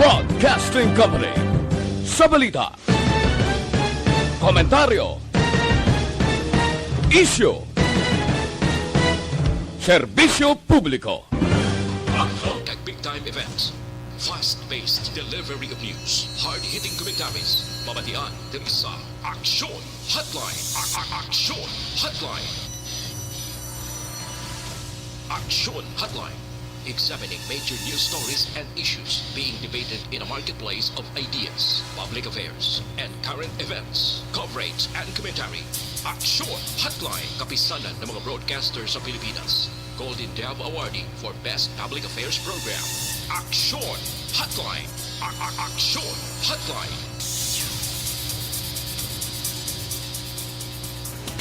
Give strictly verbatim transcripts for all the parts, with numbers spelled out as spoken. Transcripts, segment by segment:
Broadcasting Company. Sa balita, komentaryo, isyu, serbisyo publiko. Ang kag big time events. Fast-paced delivery of news. Hard-hitting commentaries. Mabatian diri sa Aksyon Hotline. A- a- Aksyon Hotline. Aksyon Hotline. Examining major news stories and issues being debated in a marketplace of ideas, public affairs, and current events. Coverage and commentary. Aksyon Hotline. Kapisanan ng mga broadcaster sa Pilipinas. Golden Dove Awardee for Best Public Affairs Program. Aksyon Hotline. A- a- Aksyon Hotline.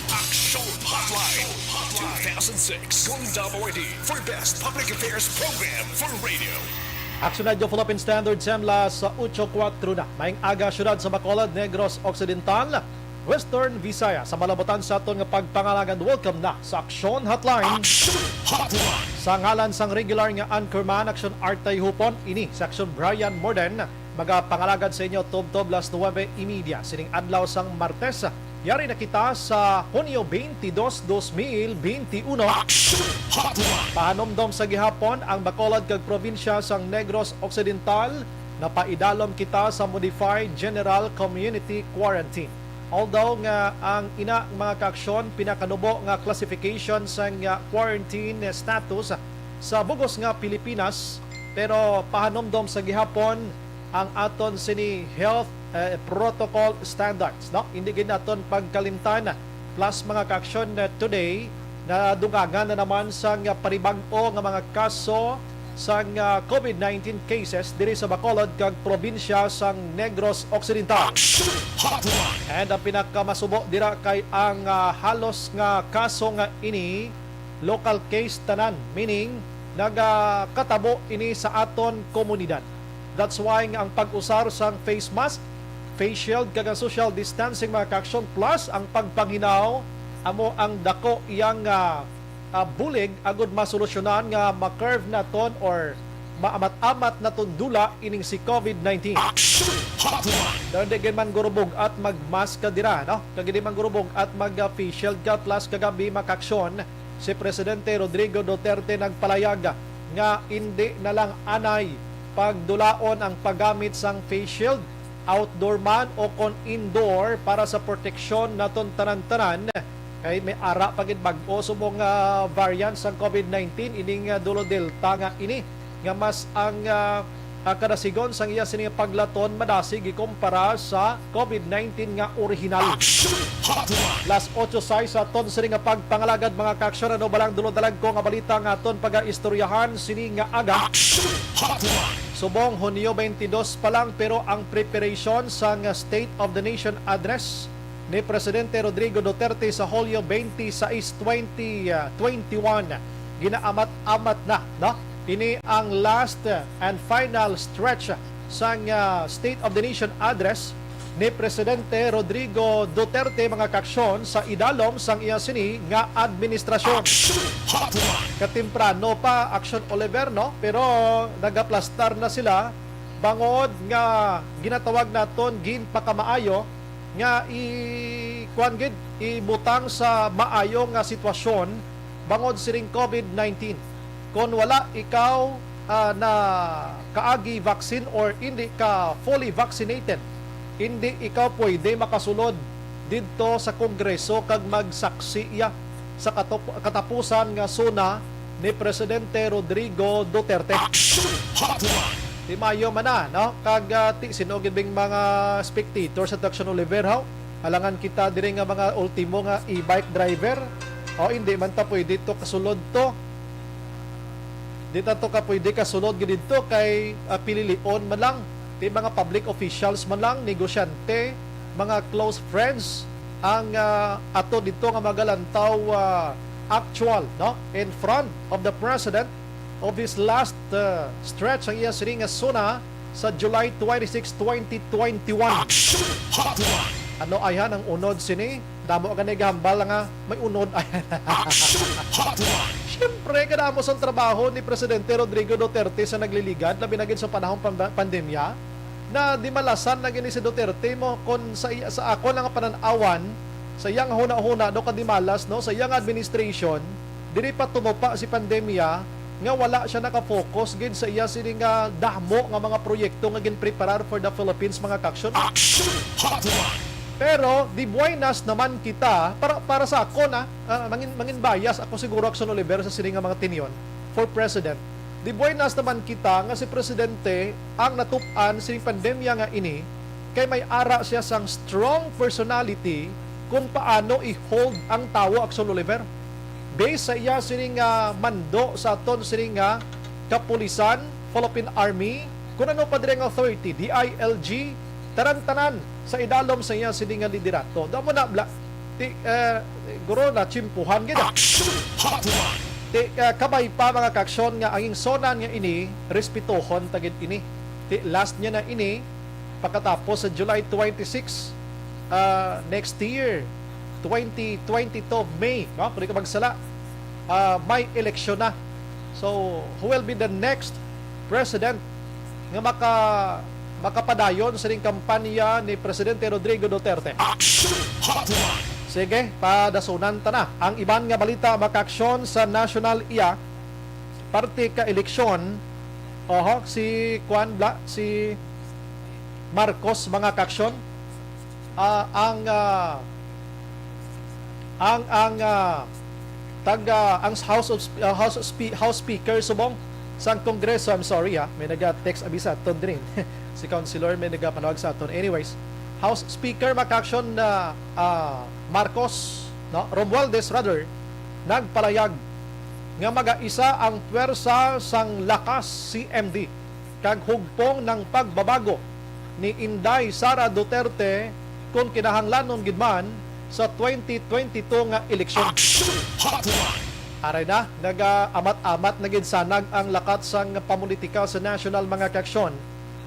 Aksyon Hotline two thousand six Golden Dove Awardee for Best Public Affairs Program for Radio. Aksyon Radyo Philippine Standard, Semla sa otso kuwatro na. Maayong aga, siyudad sa Bacolod, Negros Occidental, Western Visayas. Sa malabutan sa aton nga pagpangalagad, welcome na sa Aksyon Hotline. Aksyon Hotline. Sa ngalan sang regular nga anchorman, Aksyon Artay Hupon, ini si Aksyon Brian Morden, magapangalagad sa inyo tubtob las nuwebe y media sining adlaw sang Martes. Yari na kita sa Hunyo twenty-two, twenty twenty-one. Aksyon Hotline. Pahanumdom sa gihapon, ang Bacolod kag probinsya sang Negros Occidental, napaidalom kita sa modified general community quarantine. Although nga ang ina nga mga kaaksyon pinakanubo nga classification sang, ah, quarantine status sa bug-os nga Pilipinas, pero pahanumdom sa gihapon ang aton sini health, eh, protocol standards, no? Hindi gid naton pagkalimtan, plus mga kaaksyon, eh, today, nadugangan na naman sang panibag-o nga mga kaso sang, ah, COVID nineteen cases diri sa Bacolod kag probinsya sang Negros Occidental. Aksyon Hotline. And ang pinakamasubo dira kay ang, ah, halos nga kaso nga ini local case tanan, meaning nagakatabo ini sa aton komunidad. That's why nga ang pag-usar sang face mask, face shield, kag ang social distancing, mga kaaksyon, plus ang pagpanghinaw, amo ang dako iyang, ah, ah, bulig agud masolusyonan nga ma-curve naton or maamat-amat naton dula ining si COVID nineteen. Aksyon Hotline. Daw hindi gid man gurubog at mag-mask ka dira, no? Kag hindi man gurubog at mag, ah, face shield ka, plus kagabi, mga kaaksyon, si Presidente Rodrigo Duterte nagpalayag nga indi na lang anay pagdulaon ang paggamit sang face shield, outdoor man o kon indoor, para sa proteksyon naton tanan-tanan. Kay may ara pa gid bag-o subong nga variant sang COVID nineteen, ining, ah, dulo Delta nga ini, nga mas ang, ah, ah, kadasigon sang iya sini nga paglaton madasig ikumpara sa COVID nineteen nga orihinal. Aksyon Hotline. Las otso sais sa aton sini nga pagpangalagad, mga kaaksyon. Ano ba lang dulo dalagko nga balita nga aton pagaistoryahan sini nga aga? Aksyon Hotline. Subong Hunyo twenty-two pa lang, pero ang preparation sang State of the Nation Address ni Presidente Rodrigo Duterte sa Hulyo twenty-six, twenty twenty-one, ginaamat-amat na, no? Ini ang last, uh, and final stretch sang, uh, State of the Nation Address ni Presidente Rodrigo Duterte, mga kaaksyon, sa idalom sang iya sini nga administrasyon. Aksyon Hotline. Katemprano pa, Aksyon Oliver, no? Pero nagaplastar na sila bangod nga ginatawag naton ginpakamaayo nga i-, kuwan gid, ibutang sa maayo nga sitwasyon bangod sining COVID nineteen. Kon wala ikaw, ah, na kaagi vaccine or hindi ka fully vaccinated, hindi ikaw pwede makasulod didto sa Kongreso kag magsaksi iya sa katop-, katapusan nga SONA ni Presidente Rodrigo Duterte. Aksyon Hotline. Di maayo man na, no? Kag, ah, ti, sino gid bing mga spectator sa Aksyon Oliver, haw? Alangan kita diri nga mga ultimo nga e-bike driver. O, hindi man ta pwede to kasulod to. Di ta to ka pwede kasulod gid didto kay, ah, pililion man lang. Ti mga public officials man lang, negosyante, mga close friends ang, ah, ato didto nga magalantaw, ah, actual, no? In front of the president of his last, uh, stretch ang iya sini nga SONA sa July twenty-six, twenty twenty-one. Aksyon Hotline. Ano ayhan ang unod sini? Damo gani gahambal nga may unod ayhan. Aksyon Hotline. Siyempre, kadamo sang trabaho ni Presidente Rodrigo Duterte sa nagliligad, labi na gid sa panahon pang pandemya, na dimalasan na gini si Duterte mo kon sa iya, sa ako lang nga panan-awan, sa iyang huna-huna do kadimalas, no, sa iyang administration, diri pa tumupa si pandemya, nga wala siya nakafocus gid sa iya sini nga dahmo nga mga proyekto nga ginpreparar for the Philippines, mga kaksyon. Action Hotline! Pero di buenas naman kita para, para sa ako na, ah, mangin, mangin bias ako siguro, Action Oliver, sa sini nga mga tinyon for president. Di buenas naman kita nga si presidente ang natup-an sining pandemya nga ini, kay may ara siya sang strong personality kung paano i-hold ang tawo, Action Oliver. Based sa iya sining nga mando sa aton sining nga kapulisan, Philippine Army, kung ano pa diri nga authority, D I L G, tanan-tanan sa idalom sa iya sining nga liderato. Damo na bla, ti, eh, guro na tsimpuhan gid. Action Hotline! Ti, eh, kabay pa, mga kaksyon, nga ang ingsonan nga ini, respetohon ta gid ini. Ti, last niya na ini, pakatapos sa July twenty-six, ah, next year, twenty twenty-two May, no? Kung di ka magsala, ah, may eleksyon na. So, who will be the next president nga maka-, makapadayon sining kampanya ni Presidente Rodrigo Duterte? Action Hotline! Sige, padasunan ta na. Ang iban nga balita, mga kaaksyon, sa national iya, parte ka eleksyon, oho, si Kwan Bla, si Marcos, mga kaaksyon, ah, ang, ah, ang, ang, ah, taga, ang House of Sp-, ah, House of Spe-, House Speaker subong sang Kongreso, I'm sorry, ha, may naga-text abi sa aton diri. Si Councilor may nagapanawag sa aton. Anyways, House Speaker, mga kaaksyon, na, ah, Marcos, no, Romualdez rather, nagpalayag nga magaisa ang pwersa sang Lakas C M D kag Hugpong ng Pagbabago ni Inday Sara Duterte kon kinahanglanon gid man sa twenty twenty-two nga eleksyon. Action Hotline! Aray na, nagaamat-amat na gid sanag ang lakat sang pamulitika sa national, mga kaaksyon.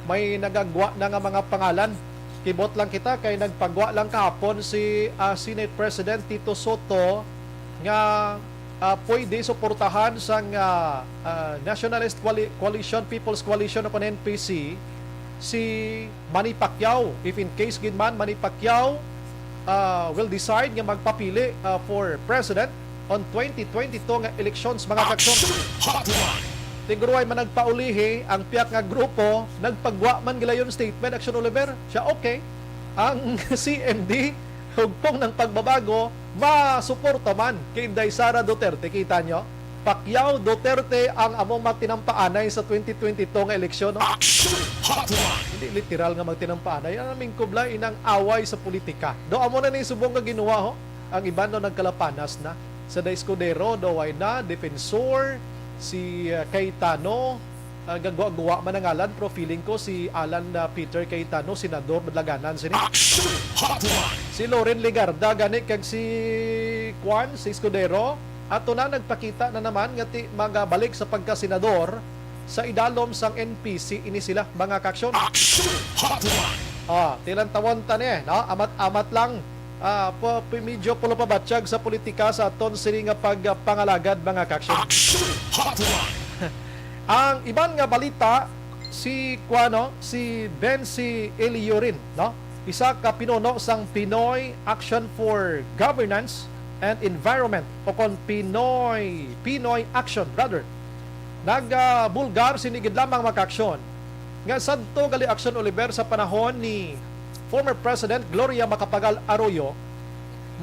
May nagagwa na nga mga pangalan. Kibot lang kita kay nagpagwa lang kahapon si, ah, Senate President Tito Soto nga, ah, pwede suportahan sang, ah, ah, Nationalist Coali-, Coalition, People's Coalition o kon N P C, si Manny Pacquiao. If in case gid man, Manny Pacquiao, ah, will decide nga magpapili, ah, for president on twenty twenty-two nga elections, mga kaaksyon. Action Hotline! Tiguruay man nagpaulihi ang pihak nga grupo, nagpagwa man gilayon statement, Action Oliver. Siya, okay. Ang C M D, Hugpong ng Pagbabago, masuporta man kay Inday Sara Duterte. Kita nyo? Pacquiao, Duterte ang among magtinampaanay sa twenty twenty-two nga eleksyon, no? Action Hotline! Hindi literal nga magtinampaanay. Ang aming kubla inang away sa politika. Do amo na ni subong nga ginawa, ho? Ang iban, no, nagkalapanas na. Sa da Escudero, do way na, Defensor, si, uh, Cayetano, uh, gagwa-gwa man ang ngalan, pero feeling ko si Alan, uh, Peter Cayetano, senador, madlaganan sini. Action Hotline! Si Loren Legarda, gani, kag si Kwan, si Escudero, ato na nagpakita na naman nga ti-, magabalik sa pagkasenador sa idalom sang N P C ini sila, mga kaaksyon. Action Hotline! Ah, tilantawon ta ni, no? Amat-amat lang. Ah, pa, pa, medyo pulo pa batyag sa politika sa aton sini nga pagpangalagad, mga kaaksyon. Action Hotline! Ang iban nga balita, si kuano, si Bensi Eliurin, no? Isa ka pinuno sang Pinoy Action for Governance and Environment, o kon Pinoy, Pinoy Action, rather. Nagabulgar sini gid lamang, mga kaaksyon, nga sadto gali, Action Oliver, sa panahon ni former President Gloria Macapagal Arroyo,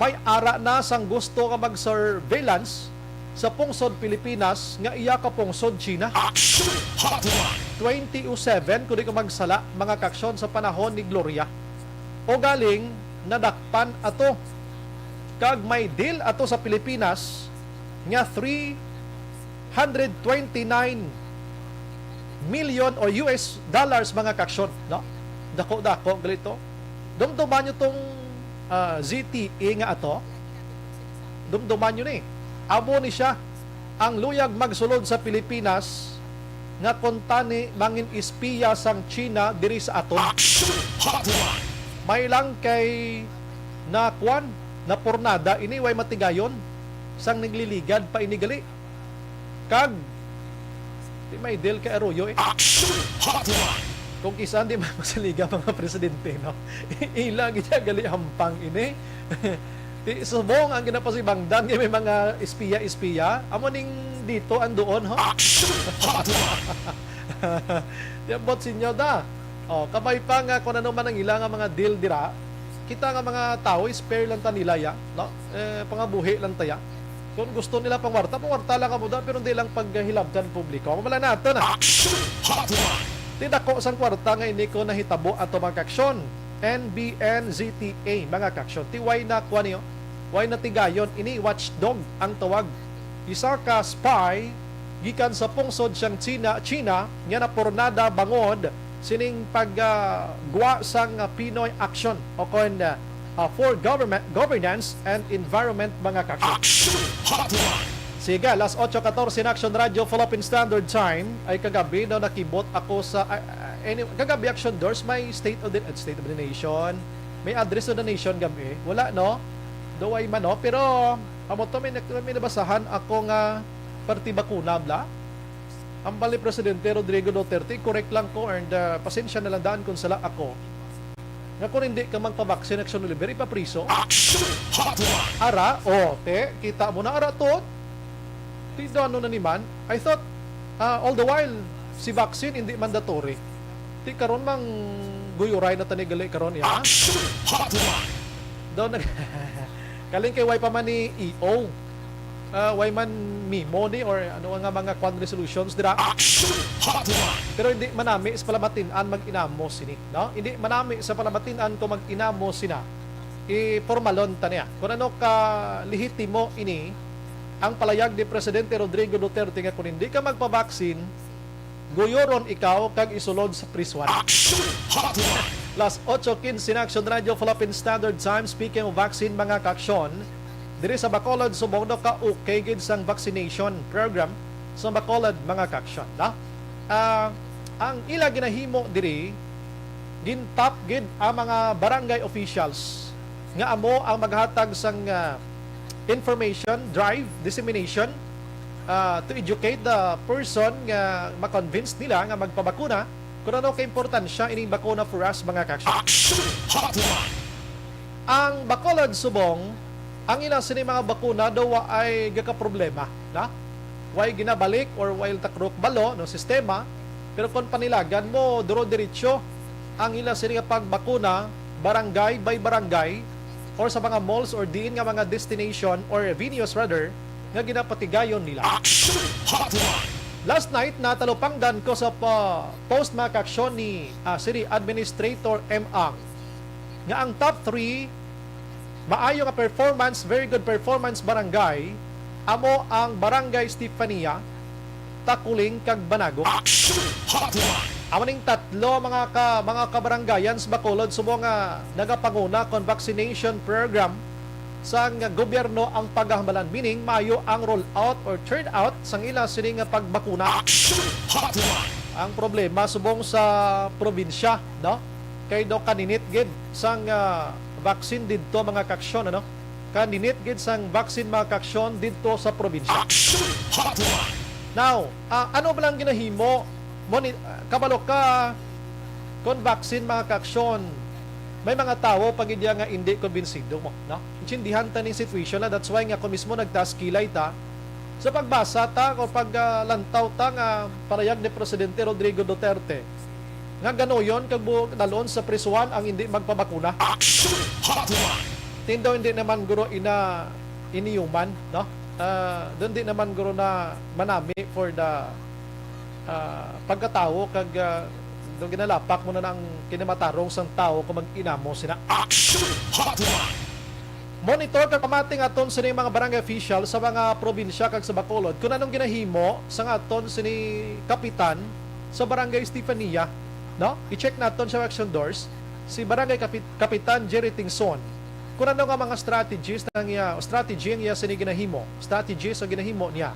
may ara na sang gusto nga mag-surveillance sa pungsod Pilipinas nga iya ka pungsod China. Action Hotline! Twenty oh seven, kung di ko magsala, mga kaaksyon, sa panahon ni Gloria. O galing, nadakpan ato. Kag may deal ato sa Pilipinas nga three hundred twenty-nine million o U S dollars, mga kaaksyon, no? Dako-dako gali to. Dumduman nyo tong, ah, Z T E nga ato. Dumduman nyo ni. Amo ni siya ang luyag magsulod sa Pilipinas nga kuntani mangin-espiya sang China diri sa aton. Action Hotline! May lang kay nakuan, napurnada ini, way matigayon sang nagliligad pa ini gali. Kag, di may deal kay Arroyo eh. Action Hotline! Kung kisan di man masaliga mga presidente, no? Ila gid siya gali hampang ini. Di subong ang ginapasibangdan kay may mga espiya-espiya. Amo ning dito ang doon, ho? Action Hotline! Di ambot sinyo da. Oh, kabay pa nga kung ano man ang ila nga mga deal dira. Kita nga mga tao, spare lang ta nila ya, no? Eh, pangabuhi lang ta ya. Kung gusto nila pangwarta, pangwarta lang kamo da, pero hindi lang paghilabtan publiko. Amo lang nato na. Action Hotline! Ti dako sang kwarta nga ini ko nahitabo ato mga kaaksyon. N B N Z T A, mga kaaksyon. Ti way na kuwan niyo? Way na tigayon ini, watchdog ang tawag. Isa ka spy gikan sa pungsod sang China, China nga napurnada bangod sining pag, ah, gwa sang, ah, Pinoy Action o kon, ah, ah, for government, governance and environment, mga kaaksyon. Action Hotline! Sige, alas otso katorse na Action Radio Philippine Standard Time. Ay kagabi daw nakibot ako sa, ah, ah, any, kagabi Action Doors, may State of the, State of the Nation, may Address of the Nation gabi. Wala, no? Daw ay man, no? Pero, amo to, may, nak- may nabasahan ako nga parte bakuna, bla? Ang bali Presidente Rodrigo Duterte, correct lang ko, and, ah, pasensya na lang daan kung sala ako. Nga kung hindi ka magpabaksin, Action Oliver, ipapriso. Action Hotline! Ara, oh, te, kita mo na, ara to. Ti dano na ni man. I thought, ah, all the while, si vaccine hindi mandatory. Ti karon mang guyuray na tani gali karon, ya? Action Hotline! Daw nag-, kaling kay way pa man ni E O. Ah, way man memo ni or ano nga mga kwan resolutions dira. Action Hotline! Pero hindi manami sa palamatinan mag-inamo sini, no? Hindi manami sa palamatinan kung mag-inamo sina. Ipormalon ta niya. Kung ano ka lehitimo ini, ang palayag ni Presidente Rodrigo Duterte nga kung hindi ka magpabaksin, guyuron ikaw kag isulod sa prisuan. Action Hotline! Las otso quince na Action Radio Philippine Standard Time. Speaking of vaccine, mga kaaksyon, diri sa Bacolod, subong daw ka okay gid sang vaccination program sa Bacolod, mga kaaksyon, no? Ah, ang ila ginahimo diri, gintap gid ang mga barangay officials nga amo ang maghatag sang, ah, information drive, dissemination, ah, to educate the person nga ma-convince nila nga magpabakuna kung ano kaimportansya ining bakuna for us, mga kaaksyon. Action Hotline! Ang Bacolod subong, ang ila sini mga bakuna daw wa ay gakaproblema, na? Way ginabalik or way takrok balo, no, sistema. Pero kung panilagan mo, duro-diretso ang ila sini nga pagbakuna, barangay by barangay, or sa mga malls or diin nga mga destination or venues rather, nga ginapatigayon nila. Action Hotline! Last night, natalupangdan ko sa pa-, post, mga kaaksyon, ni, ah, City Administrator M. Ang nga ang top three maayo nga performance, very good performance barangay, amo ang Barangay Stefania, Takuling, kag Banago. Action Hotline! Amo ning tatlo, mga ka-, mga kabarangayan sa Bacolod, subong nga nagapanguna kon vaccination program sang gobyerno ang pagahamalan, meaning maayo ang rollout or turnout sang ila sini nga pagbakuna. Action Hotline! Ang problema subong sa probinsya, no? Kay daw kaninit gid sang, ah, vaccine didto, mga kaaksyon, ano? Kaninit gid sang vaccine, mga kaaksyon, didto sa probinsya. Action Hotline! Now, ah, ano ba lang ginahimo? Moni-, ah, kabalo ka, kon vaccine, mga kaaksyon, may mga tawo pa gid ya nga hindi kumbinsido mo, no? Intindihan ta ning situation na, that's why nga ako mismo nagtaas kilay ta sa pagbasa ta o pag, ah, lantaw ta nga palayag ni Presidente Rodrigo Duterte nga ganuyon kag bu-, dalon sa prisuhan ang hindi magpabakuna. Action Hotline! Ti daw hindi naman guro ina inuman, no? Ah, daw hindi naman guro na manami for the, ah, pagkatawo kag, ah, daw ginalapak mo na ang kinamatarong sang tawo kung mag-inamo sina. Action Hotline! Monitor kag pamati nga aton sini mga barangay official sa mga probinsya kag sa Bacolod kung anong ginahimo sa nga aton sini kapitan sa Barangay Stefania, no? I-check naton sa Action Doors si Barangay Kapit-, Kapitan Jerry Tingson kung ano nga mga strategies ang iya, strategy ang iya sini ginahimo, strategies ang ginahimo niya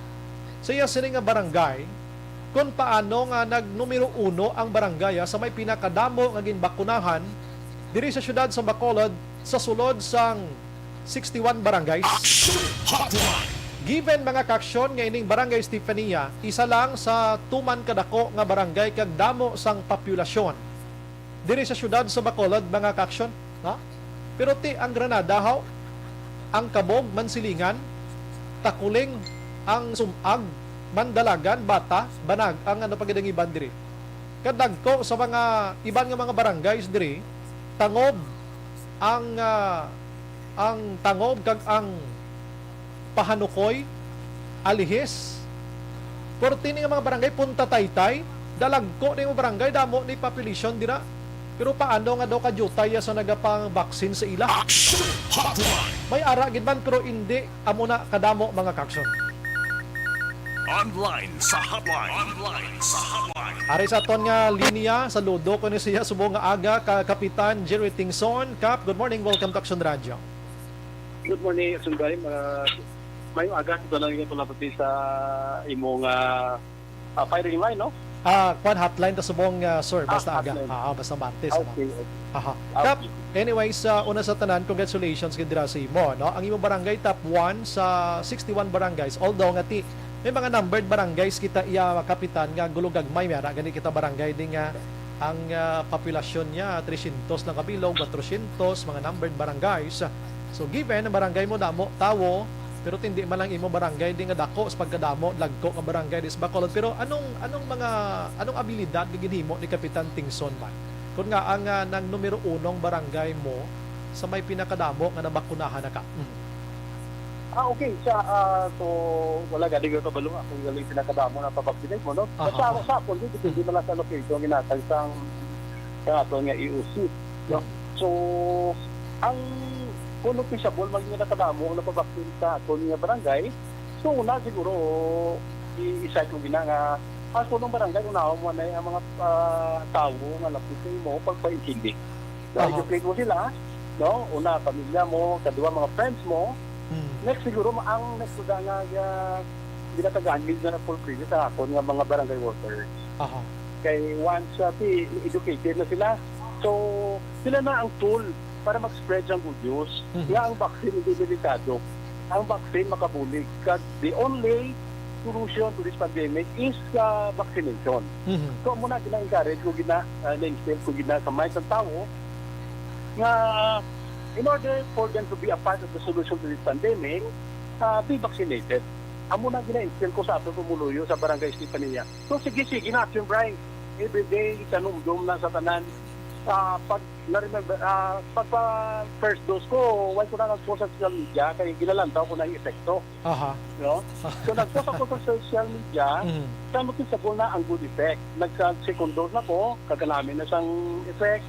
sa iya sini nga barangay, kung paano nga nag numero uno ang barangay, ah, sa may pinakadamo nga ginbakunahan diri sa siyudad sa Bacolod sa sulod sang sixty-one barangays. Action Hotline! Given, mga kaaksyon, nga ining Barangay Estefania isa lang sa tuman kadako nga barangay kag damo sang populasyon diri sa siyudad sa Bacolod, mga kaaksyon, ha? Pero ti ang Granada, haw? Ang Cabog, Mansilingan, Taculing, ang Sumag, Mandalagan, Bata, Banag, ang ano pa gid ang iban diri. Kadagko sa mga iban nga mga barangays diri, Tangob, ang, ah, ang Tangob kag ang Pahanukoy, Alihis. Pero ti ni nga mga barangay, Punta Taytay, dalagko ni mga barangay, damo ni population dira. Pero paano nga daw kadiyutay ya sa nagapang-vaccine sa ila? Action Hotline! May ara gid man, pero indi amo na kadamo, mga kaaksyon. Online sa hotline. Online sa hotline. Ari sa aton nga linya, saludo ko ni siya subong nga aga, ka Kapitan Jerry Tingson. Kap, good morning. Welcome to Action Radio. Good morning, Action Brian. Ah, may aga sa tanan nga tulapati sa imong, ah, ah, firing line, no? Ah, kwan, hotline ta subong, ah, sir, Ah, basta aga. Hotline. Ah, ah, basta Martes, ano? Okay, okay. Aha. Ah, Kap, okay. Anyways, ah, una sa tanan, congratulations gid dira sa imo, no? Ang imo barangay top one sa sixty-one barangays. Although nga ti, may mga numbered barangays kita iya, Kapitan, nga gulugagmay, may ara gani kita barangay di nga ang, ah, populasyon niya, trescientos lang kabilog, kwatrocientos, mga numbered barangays. So, given ang barangay mo damo tawo, pero ti indi man lang imo barangay di nga dako sa pagkadamo, dagko nga barangay di sa Bacolod. Pero anong, anong mga, anong abilidad nga ginhimo ni Kapitan Tingson man? Kun nga ang, ah, nang numero unong barangay mo sa may pinakadamo nga nabakunahan na ka? Mm. Ah, okay. Sa, ah, so, wala gani ko kabalo nga kung galing pinakadamo na pa-vaccinate mo, no? Aha, Sa, aha. sa ako, hindi, depende Mm. man lang sa location, ginatag sang, sa aton nga E O C, no? Mm. So, ang, kung noticeable, maging nakadamo ang napabaksin sa aton nga barangay. So, una, siguro, i-, i-cite mo gina nga, ang punong barangay, unawa mo na ang mga, ah, tawo nga lapit sa imo, pagpaintindi. Aha. Na-educate mo sila, no? Una, pamilya mo, kadua, mga friends mo. Hmm. Next, siguro, ang next na nga, nga ginatagaan, medyo na full credit sa akon nga mga barangay workers. Aha. Kay once, ah, ti-, educated na sila, so, sila na ang tool para mag-spread sang good news Mhm. nga ang vaccine hindi delikado. Ang vaccine makabulig. Kag the only solution to this pandemic is, ah, vaccination. Mhm. So, amo na gina-encourage ko, gina-, ah, na-instill ko gina sa mind sang tawo nga in order for them to be a part of the solution to this pandemic, ah, be vaccinated. Amo na gina-instill ko sa aton pumuluyo sa Barangay Estefania. So, sige, sige na, Action Brian. Every day, ikanumdom na sa tanan. Ah, pag, na-remember, ah, pag pa first dose ko, wala ko na nag-post sa social media, kay ginalantaw ko na yung epekto. Aha. No? So, nag-post ako sa social media, Mhm. sa makisabol na ang good effect. Nagsa-, second dose na ko, kaganami na sang effect.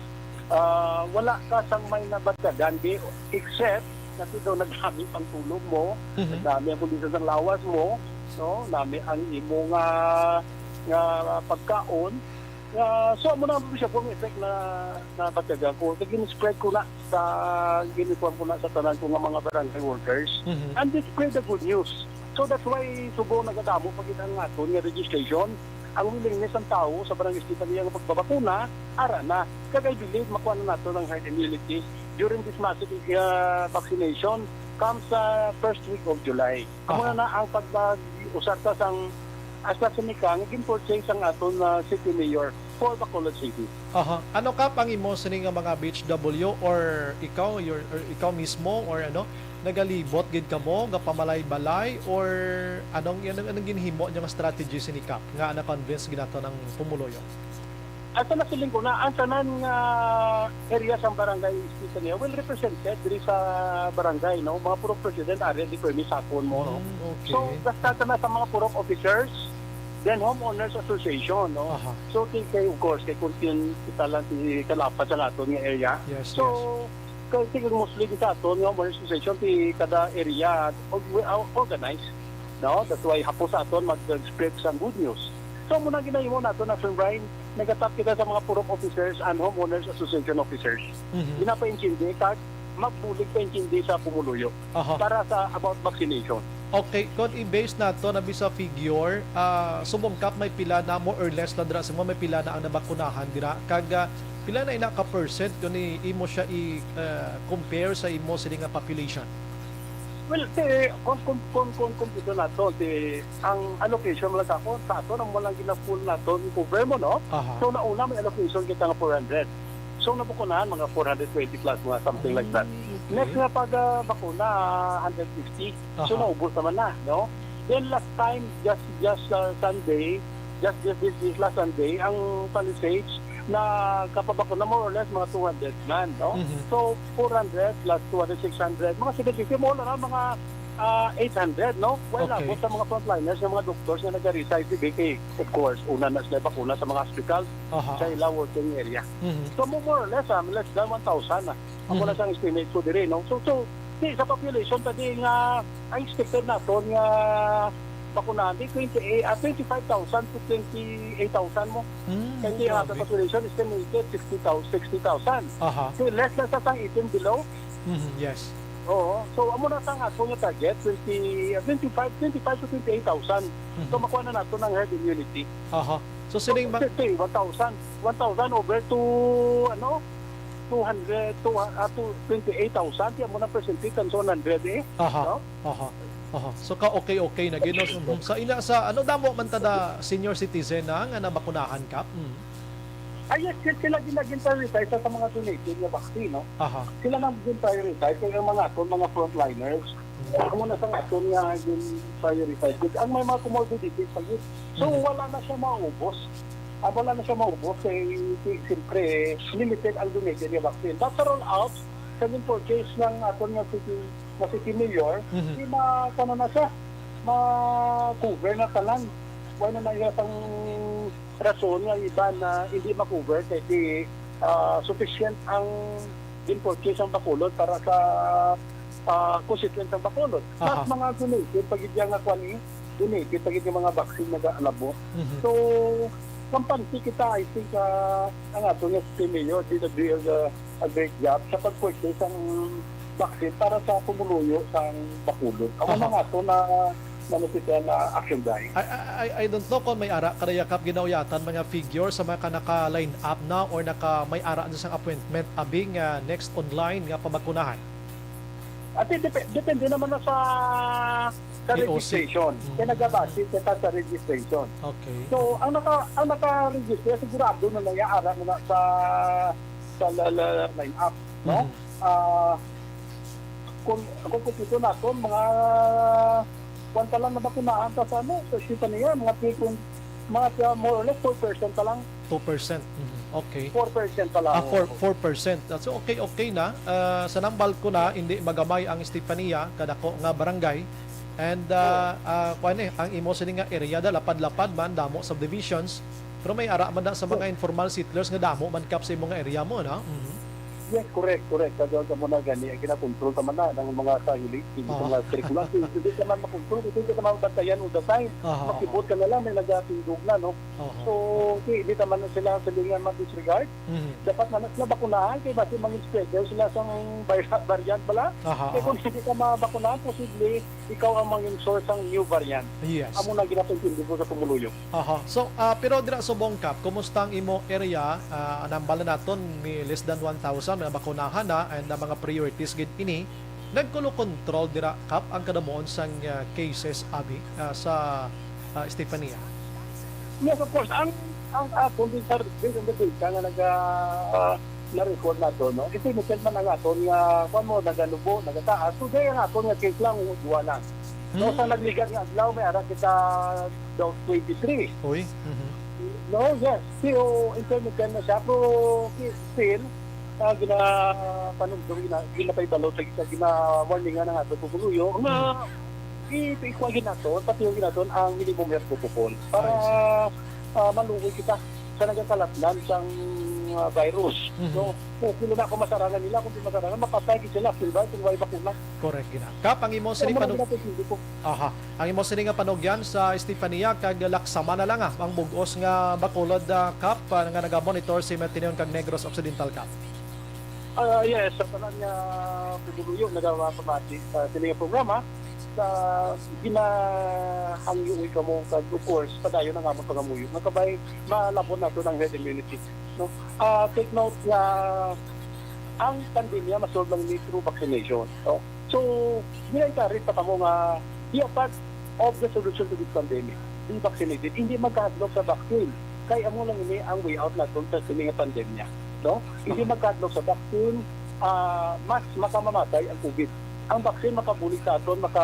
Ah, wala ka sang may nabatyagan, di, except na daw nagdami pang tulog mo, Mhm. nagdami ang kondisyon sang lawas mo, no? Nami ang imo nga, nga pagkaon. Ah, so, amo na ang siya pong effect na, na batyagan ko. So, gin-spread ko na sa, gin-inform ko na sa tanan ko nga mga barangay workers. Mhm. And they spread the good news. So, that's why subong nagadamo pa gid ang aton nga registration. Ang willingness ng tao sa Barangay Estefania nga pagbabakuna, ara na. Kag I believe, makuha na nato ang herd immunity during this massive, ah, vaccination comes sa first week of July. Amo Aha. na ang pag-, pag-usar ta sang AstraZeneca nga gin-purchase ang aton, ah, city mayor for Bacolod City. Aha. Ano, Kap, ang imo sini nga mga B H W or ikaw, your, or ikaw mismo, or ano, nagalibot gid kamo, gapamalay-balay, or anong, anong, anong ginhimo niyo nga strategy sini, Kap, nga na-convince gid nato ng pumuluyo? At sa nasiling ko na, ang tanan nga area sang barangay Estefania well represented diri sa barangay, no? Mga purok president area, di ko ini sakon mo, no? Mm, okay. So, basta ka na sa mga purok officers, then homeowners association, no? Aha. So, ti-, kay, of course, kay kung tin-, kita lang ti kalapat sa aton nga area. Yes, So, yes. kay tingin mostly di sa aton nga homeowners association, ti kada area, or-, or-, organized, no? That's why hapos sa aton mag-spread sa good news. So, muna ginahimo nato na, Sir Brian, nagatap kita sa mga purok officers and homeowners association officers. Mhm. Ginapaintindi, kag magbulig paintindi sa pumuluyo Aha. para sa about vaccination. Okay, kung i-base nato na bisa figure, ah, sumungkap may pila na, more or less lang dira sa mga may pila na ang nabakunahan dira, kag, ah, pila na ina ka percent kung i-, imo siya i, ah, compare sa imo sini nga population? Well, ti, kung, kung, kung, kung, kung dito nato, ti, ang allocation mo lang sa ako, sa ato, ang mo lang gina-full nato, yung cover mo, no? Aha. So, nauna may allocation kita nga four hundred. So, nabukunahan, mga four hundred twenty plus, mga something like that. Ay, okay. Next nga pag, ah, bakuna, ah, hundred fifty. So, Aha. naubos naman na, no? Then, last time, just, just, ah, Sunday, just, just this, this last Sunday, ang Palisades, na kapabakuna, more or less, mga two hundred man, no? Mhm. So, four hundred plus two hundred, six hundred, mga seven fifty, mo na mga, ah, eight hundred, no? While Okay. labot sa mga frontliners, nga mga doctors nga nag-reside sa B K, of course, una na sila bakuna sa mga hospital, Aha. sa ila working area. Mhm. So, mo-, more or less, ah, less than one thousand na. Amo na Mhm. sang estimate ko diri, no? So, so, di, sa population ta di nga, ang expected naton nga bakunahan, di twenty-eight, ah, twenty-five thousand to twenty-eight thousand mo. Mm, Kay ang aton grabe. population estimated sixty thousand, sixty thousand. Aha. So, less na sa sang eighteen below. Mhm, yes. Oo. So, amo na sang ato nga target, twenty, ah, twenty-five, twenty-five to twenty-eight thousand. So, Mhm. makuha na nato ng herd immunity. Aha. So, So, sining ma- let's say, one thousand, one thousand over to, ano, two hundred, to, ah, to twenty-eight thousand, kaya mo na percentage, tan sa one hundred, eh. Aha. No? Aha. Aha. So, ka okay-okay na gid, no? Mhm. Sa ina, sa ano, damo man tada senior citizen na nga nabakunahan, Kap? Mm. Ah, yes, yes, sila gina-, gin-prioritize sa, sa mga donated nga vaccine, no? Aha. Sila nang gin-prioritize, kaya ang mga aton, mga frontliners, Mm. amo na sa aton nga gin-prioritize. Ang may mga comorbidities pa yun. So, Mhm. wala na siya maubos. Ah, wala na siya maubos kay, kay siyempre, limited ang donated nga vaccine. But sa rollout, sa gin-purchase ng aton nga city, nga city mayor, Mhm. di ma-, ano na siya, ma-cover na tanan. Wala na iya sang rason nga iban na hindi ma-cover kay di, ah, sufficient ang gin-purchase ang Bacolod para sa, ah, constituents ng Bacolod. Aha. Mas mga donated pa gid nga kwan, eh, donated pa gid nga mga vaccine nagaalabo. Mhm. So, kampante kita, I think, ah, ang ato nga si Mayor did a, did a, a great job sa pag-purchase sang vaccine para sa pumuluyo sang Bacolod. Amo Aha. na nga to na, na, na action, Day. I, I, I, I don't know kung may ara ka, Kap, ginauyatan mga figure sa mga ka naka-line up na or naka, may ara na sang appointment abi nga next online nga pabakunahan. At dep-, depende naman na sa, sa K O C. Registration. Mm. Kaya nagabase kita sa registration. Okay. So, ang naka-, ang naka-register, sigurado na nag-aara na sa, sa la-, la-, line up, no? Mm. Ah, kung, kung kumpleto nato, mga kwan pa lang nabakunahan pa sa, ano, sa Estefania, mga three point, mga, ah, more or less four percent pa lang. Two percent. Mhm. Okay. Four percent pa lang. Ah, four, four percent. Ah, so, okay, okay na. Ah, sa nambal ko na, hindi magamay ang Estefania, kadako nga barangay. And, ah, ah, kuwan eh, ang imo sini nga area da, lapad-lapad man, damo subdivisions. Pero may ara man na sa mga informal settlers nga damo man, Kap, sa imo nga area mo, no? Mhm. Yes, correct, correct. Kaya sa muna gani, ang ginakontrol naman na ng mga sahili, hindi sa Oo. mga trikulang. Hindi ka man makontrol, hindi ka man bantayan all the time. Aha, aha. Makibot ka na lang, may nagatindog na, no? Aha. So, di, di naman sila sa lingan ma-disregard. Mhm. Dapat na sila bakunahan, kaya basi mang spreader sila sa virus variant bala. Aha, Kaya kung aha. hindi ka mabakunahan, posible ikaw ang mangin source sang new variant. Yes. Amo na ginapaintindi ko sa pumuluyo. Aha. So, ah, pero dira subong, Kap, kumusta ang imo area? Ah, nambal na naton may less than one thousand na bakunahan na and ang mga priorities gid ini. Nagkulo control dira, Kap, ang kadamuon sang, ah, cases abi, ah, sa, ah, Estefania? Yes, of course. Ang, ang aton din sa, based on the data nga naga, ah, na-record nato, no? Kasi minsan man ang aton nga, kwan mo, nagalubo, nagataas. So, dahil ang aton nga case lang, duwa lang. So, Hmm. sa nagligad nga adlaw, may ara kita daw twenty-three. Uy. Mhm. No, yes. So, intermittent na siya. Pero still, ah, ginapanumdum, gina-, ginapaibalo sa, sa gina-warningan ng ato pumuluyo nga Hmm. i-, ikuha ginaton, pati yung ginaton ang minimum health protocol para, I see. ah, maluoy kita sa nagakalatnan sang, ah, virus. Mhm. So, kung sila na ako masarangan nila, kung di masarangan, mapatay gid sila, silbay, kung may bakuna. Correct, gina. Kap, ang imo So, sini mao panu-, na po, hindi ko. Aha. Ang imo sini nga panugyan sa Estefania kag Laksamana lang, ah, ang bug-os nga Bacolod, ah, Kap, ah, nga nagamonitor sa Matineon kag Negros Occidental, Kap. Ah, yes, sa tanan nga pumuluyo, nagapamati sa sini nga programa, sa ginahangyo kamo, kag of course, padayon ang amon pangamuyo. Nga kabay, malabot nato ang herd immunity, no? Ah, take note nga ang pandemya masolve lang ni through vaccination, no? So, gina-encourage pa kamo nga be a part of the solution to this pandemic. Be vaccinated. Hindi magkahadlok sa vaccine. Kay amo lang ini ang way out naton sa sini nga pandemya, no? Hindi magkahadlok sa vaccine, ah, mas makamamatay ang COVID. Ang vaccine makabulig sa aton, maka,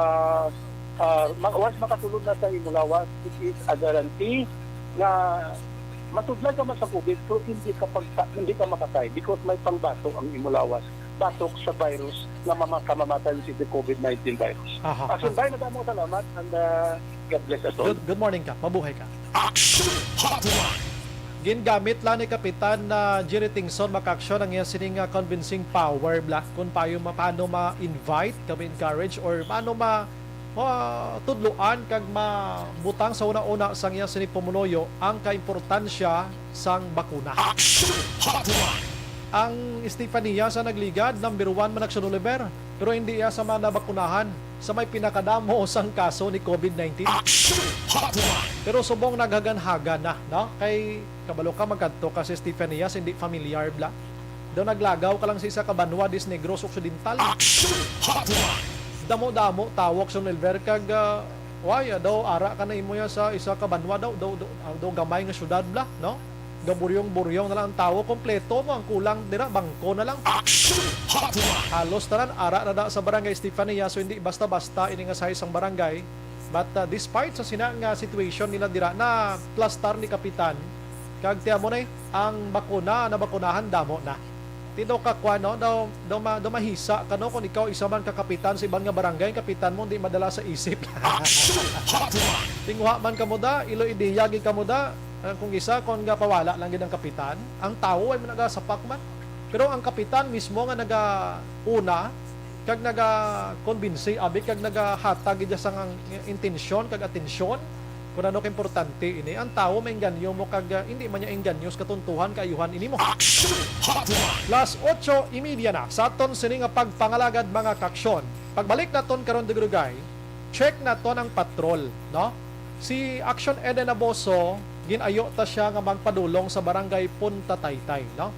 ah, ma-, once makasulod na sa imong lawas, it is a guarantee nga masudlan ka man sa COVID, pero hindi ka pagta-, hindi ka makatay because may pangbato ang imong lawas, batok sa virus nga mama-, kamamatay, which is the COVID nineteen virus. Aha, Action aha. Bay, madamo salamat, and, uh, God bless us all. Good, good morning ka. Mabuhay ka. Action Hotline. Gingamit lang ni Kapitan na Jerry Tingson makaaksyon ang iya sining, ah, convincing power, bla, kung payo ma-, paano ma-invite, ka ma-encourage, or paano ma-, matudloan kag mabutang sa una-una sang iya sini pumuloyo ang kaimportansya sang bakuna. Action Hotline. Ang Estefania sa nagligad, number one man Action Oliver, pero hindi iya sa mga nabakunahan sa may pinakadamo sang kaso ni COVID nineteen. Action Hotline. Pero subong naghagan-hagan na, no? Kay kabalo ka, magkadto ka sa Estefania, hindi familiar, bla. Daw naglagaw ka lang sa isa ka banwa, dis Negros Occidental. Action Hotline. Damo-damo tawo, Action Oliver, kag, ah, why, ah, daw ara ka na imo ya sa isa ka banwa daw, daw, daw, ah, daw gamay nga syudad, bla, no? Gaburyong-buryong na lang ang tawo, kompleto mo, ang kulang dira, bangko na lang. Action Hotline. Halos tanan, ara na da sa Barangay Estefania, so hindi basta-basta ini nga size ang barangay. But, uh, despite sa sina nga situation nila dira, na plastar ni Kapitan, kag tiyan mo na eh, ang bakuna, nabakunahan, damo na. Ti daw ka kwan, no? Daw, daw, ma-, daw mahisa ka, no? Kung ikaw isa man ka kapitan sa iban nga barangay, ang kapitan mo hindi madala sa isip. Action Hotline. Tinguha man kamo da, ilo ideya gid kamo da. Ah, kung isa, kung nga pawala lang gid ang kapitan, ang tawo ay nagasapak man. Pero ang kapitan mismo nga nagauna, kag nagakonbinsi, abi, kag nagahatag gid sang intensyon kag atensyon, kung ano kaimportante ini, ang tawo maengganyo mo kag, ah, hindi man niya engganyo sa katuntuhan, kaayuhan ini mo. Action Hotline. Las otso y media na sa aton sini nga pagpangalagad, mga kaaksyon. Pagbalik naton karon, dugay-dugay, check naton ang patrol, no? Si Action Eden Aboso, gin-ayo ta siya nga magpadulong sa Barangay Punta Taytay, no?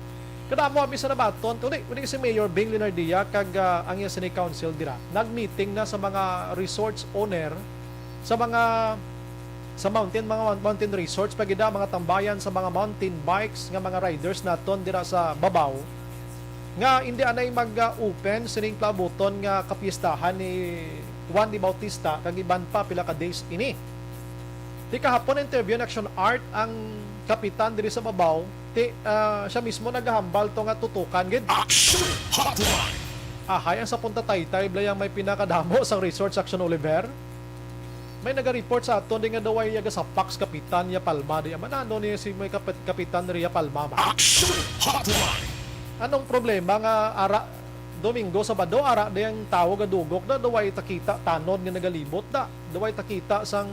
Kadamo, abi, sa nabaton, kundi, kundi si Mayor Bing Leonardia kag, ah, ang iya sini council dira, nag-meeting na sa mga resorts owner, sa mga, sa mountain, mga moun-, mountain resorts, pagida mga tambayan sa mga mountain bikes nga mga riders naton dira sa Babao, nga indi anay mag-open sining paabuton nga kapiestahan ni Juan de Bautista kag iban pa pila ka days ini. Ti kahapon, interview ni Action Art ang kapitan diri sa Babao. Ti, ah, siya mismo nagahambal to nga tutukan gid. Action Hotline. Ahay, ang sa Punta Taytay, bala, yang may pinakadamo sang resorts, Action Oliver. May naga-report sa aton di nga daw ay yaga sa Pax Kapitan Ya Palma di. Manano ni si may kapit-, Kapitan Ria Palma man? Action Hotline. Anong problema nga ara Domingo, Sabado, ara di ang tawo gadugok da, daw ay takita tanod nga nagalibot da. Daw ay takita sang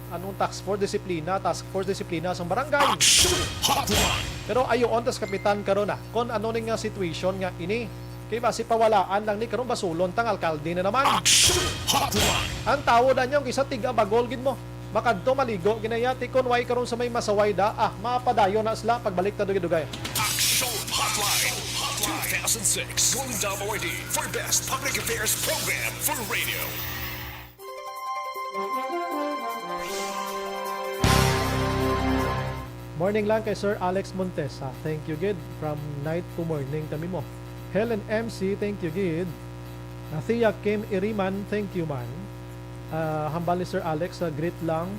anong task force disiplina, task force disiplina sang barangay. Action Hotline. Pero ayoon tas kapitan karon na kung ano ni nga situation nga ini. Kay basi pawalaan lang ni karon, basulon tang alkalde na naman. Action Hotline. Ang tawo da niyo, kisa tiga bagol gid mo. Makadto maligo ginayati kon way karon sa may masaway da. Ah, mapadayon na sila pagbalik ta dugay-dugay. Action Hotline two thousand six Golden Dove Awardee for Best Public Affairs Program for Radio. Morning lang kay Sir Alex Montesa. Thank you gid. From night to morning kami mo. Helen M C, thank you gid. Nathia Kim Iriman, thank you man. Ah, hambal ni Sir Alex, ah, greet lang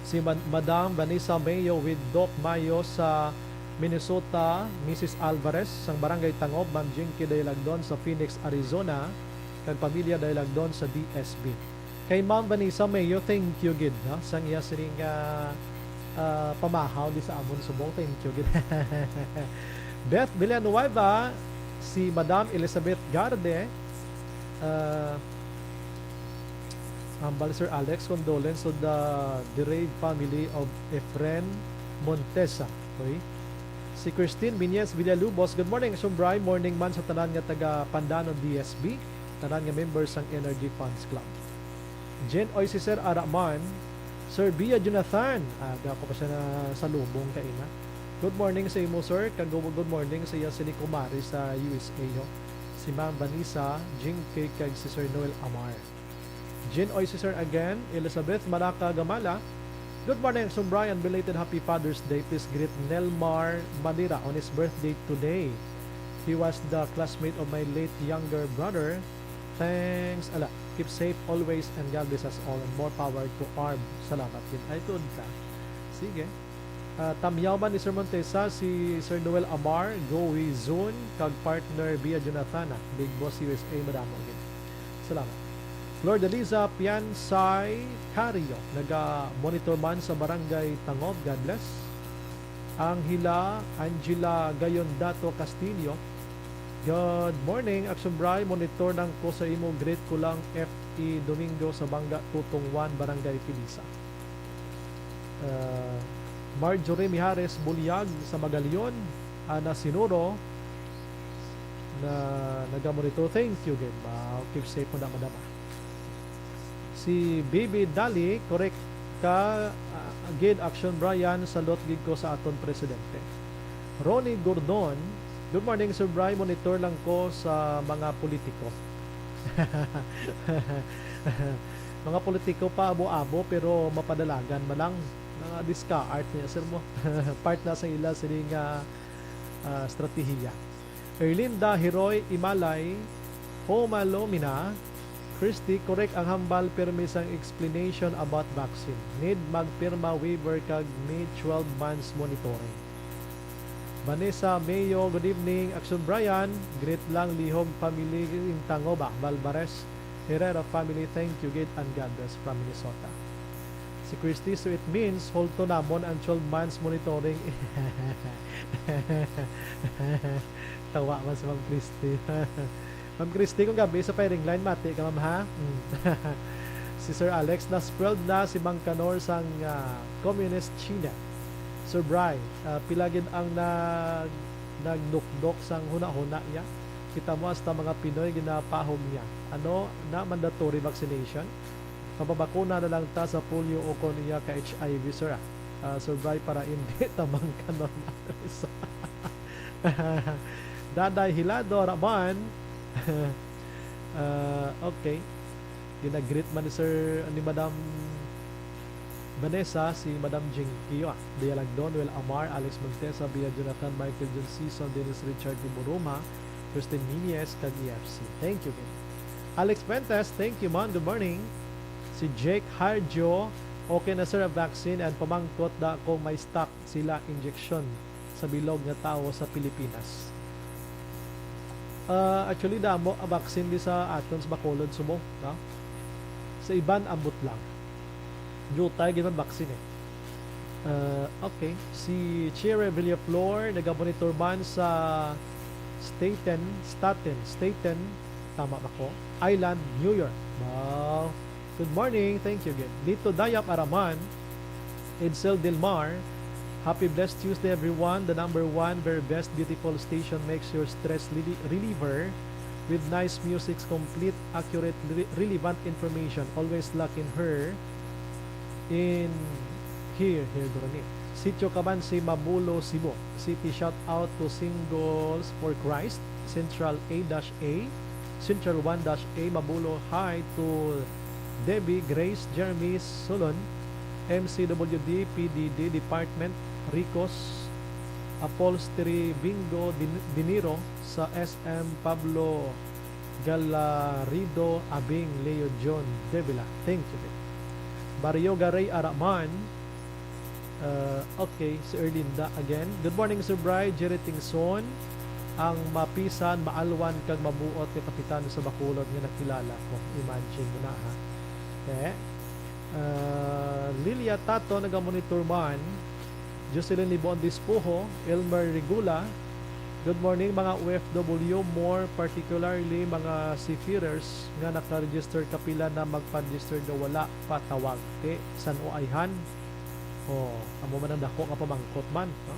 si Ma-, Madam Vanessa Mayo with Doc Mayo sa Minnesota, Missus Alvarez sang Barangay Tangob, Ma'am Jinky Daylagdon sa Phoenix, Arizona, kag pamilya Daylagdon sa D S B. Kay Ma'am Vanessa Mayo, thank you gid, no, sang iya sining, ah, ah, pamahaw di sa amon subong. Thank you gid. Beth Villanueva, si Madam Elizabeth Garde, ah, hambal Sir Alex, condolence to the bereaved family of Efren Montesa. Okay? Si Christine Viñez Villalubos, "Good morning, Sumbray. Morning man sa tanan nga taga Pandanon D S B, tanan nga member sang Energy Fans Club." Jen Oy, si Sir Araman, Sir Bia Jonathan, aga pa siya na sa lubong kaina. Good morning sa imo, sir. Kag good morning sa iya sini kumari sa U S A, ho. si Ma'am Vanessa Jingke, kag si Sir Noel Amar. Jin Oy, si Sir again, Elizabeth Malaka Gamala. Good morning, Sir Brian. Belated happy Father's Day. Please greet Nelmar Manira on his birthday today. He was the classmate of my late younger brother. Thanks a lot. Keep safe always and God bless us all. And more power to arm. Salamat gid. Ay, tuod ka. Sige. Ah, tamyaw man ni Sir Montesa si Sir Noel Amar, Gowi Zun, kag partner Bia Jonathana. Big Boss U S A, madamo gid. Salamat. Flor Deliza Piansay Cario, naga-monitor man sa Barangay Tangob. God bless. Angela Angela Gayondato Castillo, good morning, Action Bry. Monitor lang ko sa imo. Greet ko lang F E Domingo sa Banga, Tutong one, Barangay Filisa. Ah, Marjorie Mijares Bulyag sa Magalion, Ana Sinuro, na nagamonitor. Thank you gid. Ma-, keep safe mo na, madam, ah. Si Bibi Dali, correct ka, ah, gid, Action Brian, salot gid ko sa aton presidente. Ronnie Gordon, good morning, Sir Bry. Monitor lang ko sa mga politiko. Mga politiko pa abo-abo, pero mapadalagan man lang. Mga discard niya, sir mo. Part na sa ila sini nga, ah, strategiya. Erlinda Heroy Imalay, Homalomina, Christy, correct ang hambal, pero may isang explanation about vaccine. Need magpirma waiver kag may twelve months monitoring. Vanessa Mayo, good evening. Action Brian, greet lang lihog family in Tangoba, Balbares, Herrera family, thank you gid and God bless from Minnesota. Si Christy, so it means, hulto namon ang twelve months monitoring. Tawa man si Ma'am Christy. Ma'am Christy, kung gabi sa firing line, mati ka, ma'am, ha? Mm. Si Sir Alex, na-spoiled na si Mang Kanor sang, ah, Communist China. Sir Bry, ah, pila gid ang nag-, nagdukdok sang hunahuna niya? Kita mo, hasta mga Pinoy ginapahog niya. Ano na mandatory vaccination? Mapabakuna na lang ta sa polio o kon iya ka H I V, sir, ah. Ah, Sir Bry, para hindi ta Mang Kanor. Daday Hilado-Raman. Ah, okay. Ginagreet man ni Sir, ni Madam Vanessa, si Madam Jing Kio, ah. Dialagdon, Noel Amar, Alex Montesa, Bia Jonathan, Michael John Season, Dennis Richard Timuruma, Christine Nunez, kag E F C. Thank you gid. Alex Fuentes, thank you, man. Good morning. Si Jake Harjo, okay na, sir, ang vaccine, and pamangkot da kung may stock sila injection sa bilog nga tawo sa Pilipinas. Ah, actually, damo ang vaccine di sa aton sa Bacolod, Subo, no? Sa iban, ambot lang. Jutay gid man vaccine, eh. Ah, okay. Si Chire Villaflor, nagamonitor man sa Staten, Staten, Staten, tama ba ko? Island, New York. Wow. Good morning. Thank you again. Dito Dayap Araman, Edsel Del Mar, happy blessed Tuesday, everyone. The number one, very best, beautiful station makes your stress reli-, reliever with nice music, complete, accurate, re-, relevant information. Always lock in her in here, here, Doroni. Sitio Kabansi, Mabulo, Cebu City. Shout out to Singles for Christ, Central A dash A, Central one dash A, Mabulo. Hi to Debbie, Grace, Jeremy, Solon, M C W D, P D D Department, Ricos, Upholstery, Bingo, Din-, Dinero sa S M, Pablo Galarido, Abing, Leo John Devila. Thank you. Barrio Garay Araman, Uh, okay, si Erlinda again. Good morning, Sir Bry, Jerry Tingson, ang mapisan, maalwan, kag mabuot nga kapitan sa Bacolod nga nakilala ko. Imagine mo na, ha? Okay. Uh, Lilia Tato, nagamonitor man. Jocelyn Libon Dispuho, Elmer Regula. Good morning, mga O F W, more particularly mga seafarers nga naka-register. Kapila na magpa-register nga wala pa tawag? Ti, san-o ayhan? Oh, amo man ang dako nga pamangkot man, no?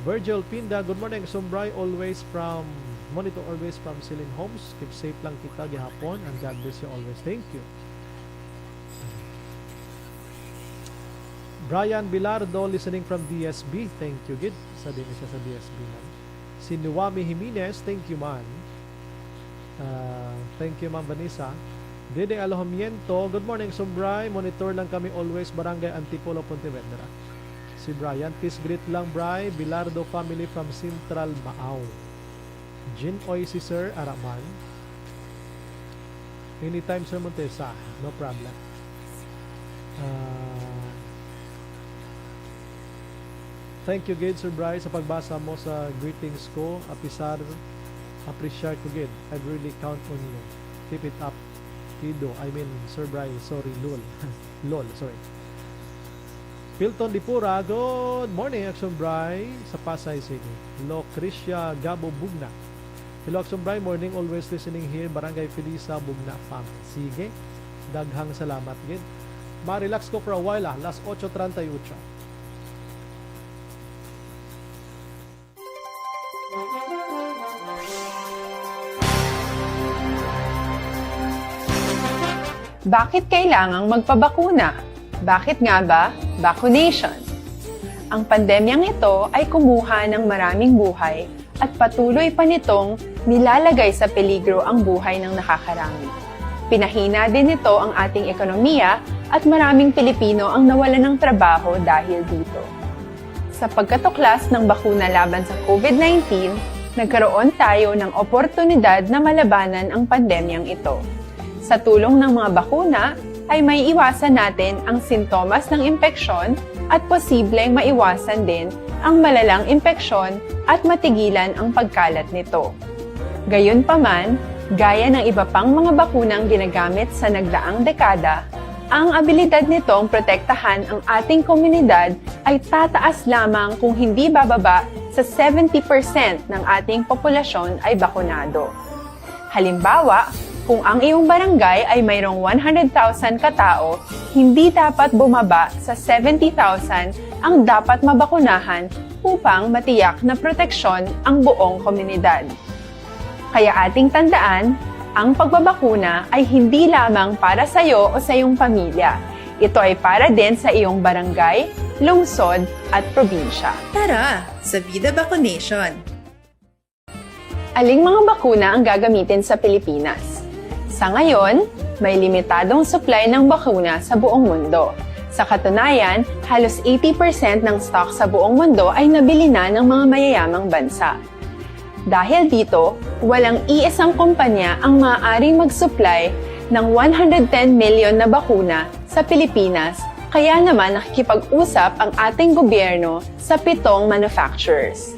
Virgil Pinda, good morning, Sir Bry, always from, monitor always from Celine Homes. Keep safe lang kita gihapon, and God bless you always. Thank you. Brian Bilardo, listening from D S B. Thank you gid. Sa din siya sa D S B man. Si Nuwami Jimenez, thank you man. Ah, thank you, Ma'am Vanessa. Dede Alojamiento, "Good morning, Sub Bry. Monitor lang kami always, Barangay Antipolo, Pontevedra." Si Brian, "Peace greet lang, Bry. Bilardo family from Central, Maaw." Jin Oy, si Sir Araman. "Anytime, Sir Montesa. No problem." Ah, thank you gid, Sir Bry, sa pagbasa mo sa greetings ko. Apisar, appreciate ko gid. I really count on you. Keep it up, Kido. I mean, Sir Bry, sorry, Lul. Lol, sorry. Pilton Dipura, "Good morning, Action Bry," sa Pasay City. Lucrecia Gabo Bugna, "Hello, Action Bry, morning, always listening here, Barangay Felisa, Bugna, Pam." Sige, daghang salamat gid. Ma-relax ko for a while, ah, las ocho treinta y ocho. Bakit kailangang magpabakuna? Bakit nga ba vaccination? Ang pandemyang ito ay kumuha ng maraming buhay at patuloy pa nitong nilalagay sa peligro ang buhay ng nakakarami. Pinahina din nito ang ating ekonomiya at maraming Pilipino ang nawalan ng trabaho dahil dito. Sa pagkatuklas ng bakuna laban sa COVID nineteen, nagkaroon tayo ng oportunidad na malabanan ang pandemyang ito. Sa tulong ng mga bakuna, ay maiiwasan natin ang sintomas ng impeksyon at posibleng maiwasan din ang malalang impeksyon at matigilan ang pagkalat nito. Gayunpaman, gaya ng iba pang mga bakunang ginagamit sa nagdaang dekada, ang abilidad nitong protektahan ang ating komunidad ay tataas lamang kung hindi bababa sa seventy percent ng ating populasyon ay bakunado. Halimbawa, kung ang iyong barangay ay mayroong one hundred thousand ka tao, hindi dapat bumaba sa seventy thousand ang dapat mabakunahan upang matiyak na proteksyon ang buong komunidad. Kaya ating tandaan, ang pagbabakuna ay hindi lamang para sa iyo o sa iyong pamilya. Ito ay para din sa iyong barangay, lungsod, at probinsya. Tara, sa Vida Vaccination! Aling mga bakuna ang gagamitin sa Pilipinas? Sa ngayon, may limitadong supply ng bakuna sa buong mundo. Sa katunayan, halos eighty percent ng stock sa buong mundo ay nabili na ng mga mayayamang bansa. Dahil dito, walang iisang kumpanya ang maaaring mag-supply ng one hundred ten million na bakuna sa Pilipinas, kaya naman nakikipag-usap ang ating gobyerno sa pitong manufacturers.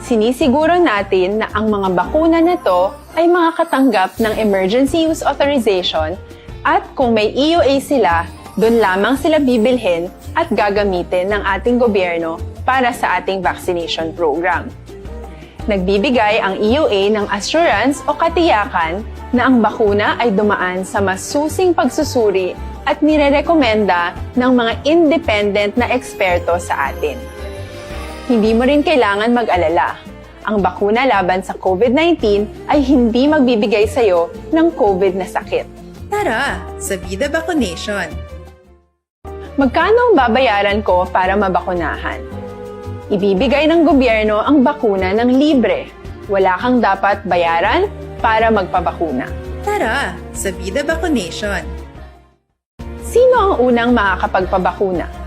Sinisiguro natin na ang mga bakuna na to ay makakatanggap ng emergency use authorization at kung may E U A sila, dun lamang sila bibilhin at gagamitin ng ating gobyerno para sa ating vaccination program. Nagbibigay ang E U A ng assurance o katiyakan na ang bakuna ay dumaan sa masusing pagsusuri at nirerekomenda ng mga independent na eksperto sa atin. Hindi mo rin kailangan mag-alala. Ang bakuna laban sa COVID nineteen ay hindi magbibigay sa iyo ng COVID na sakit. Tara, sa Vida Vaccination! Magkano ang babayaran ko para mabakunahan? Ibibigay ng gobyerno ang bakuna ng libre. Wala kang dapat bayaran para magpabakuna. Tara, sa Vida Vaccination! Sino ang unang makakapagpabakuna?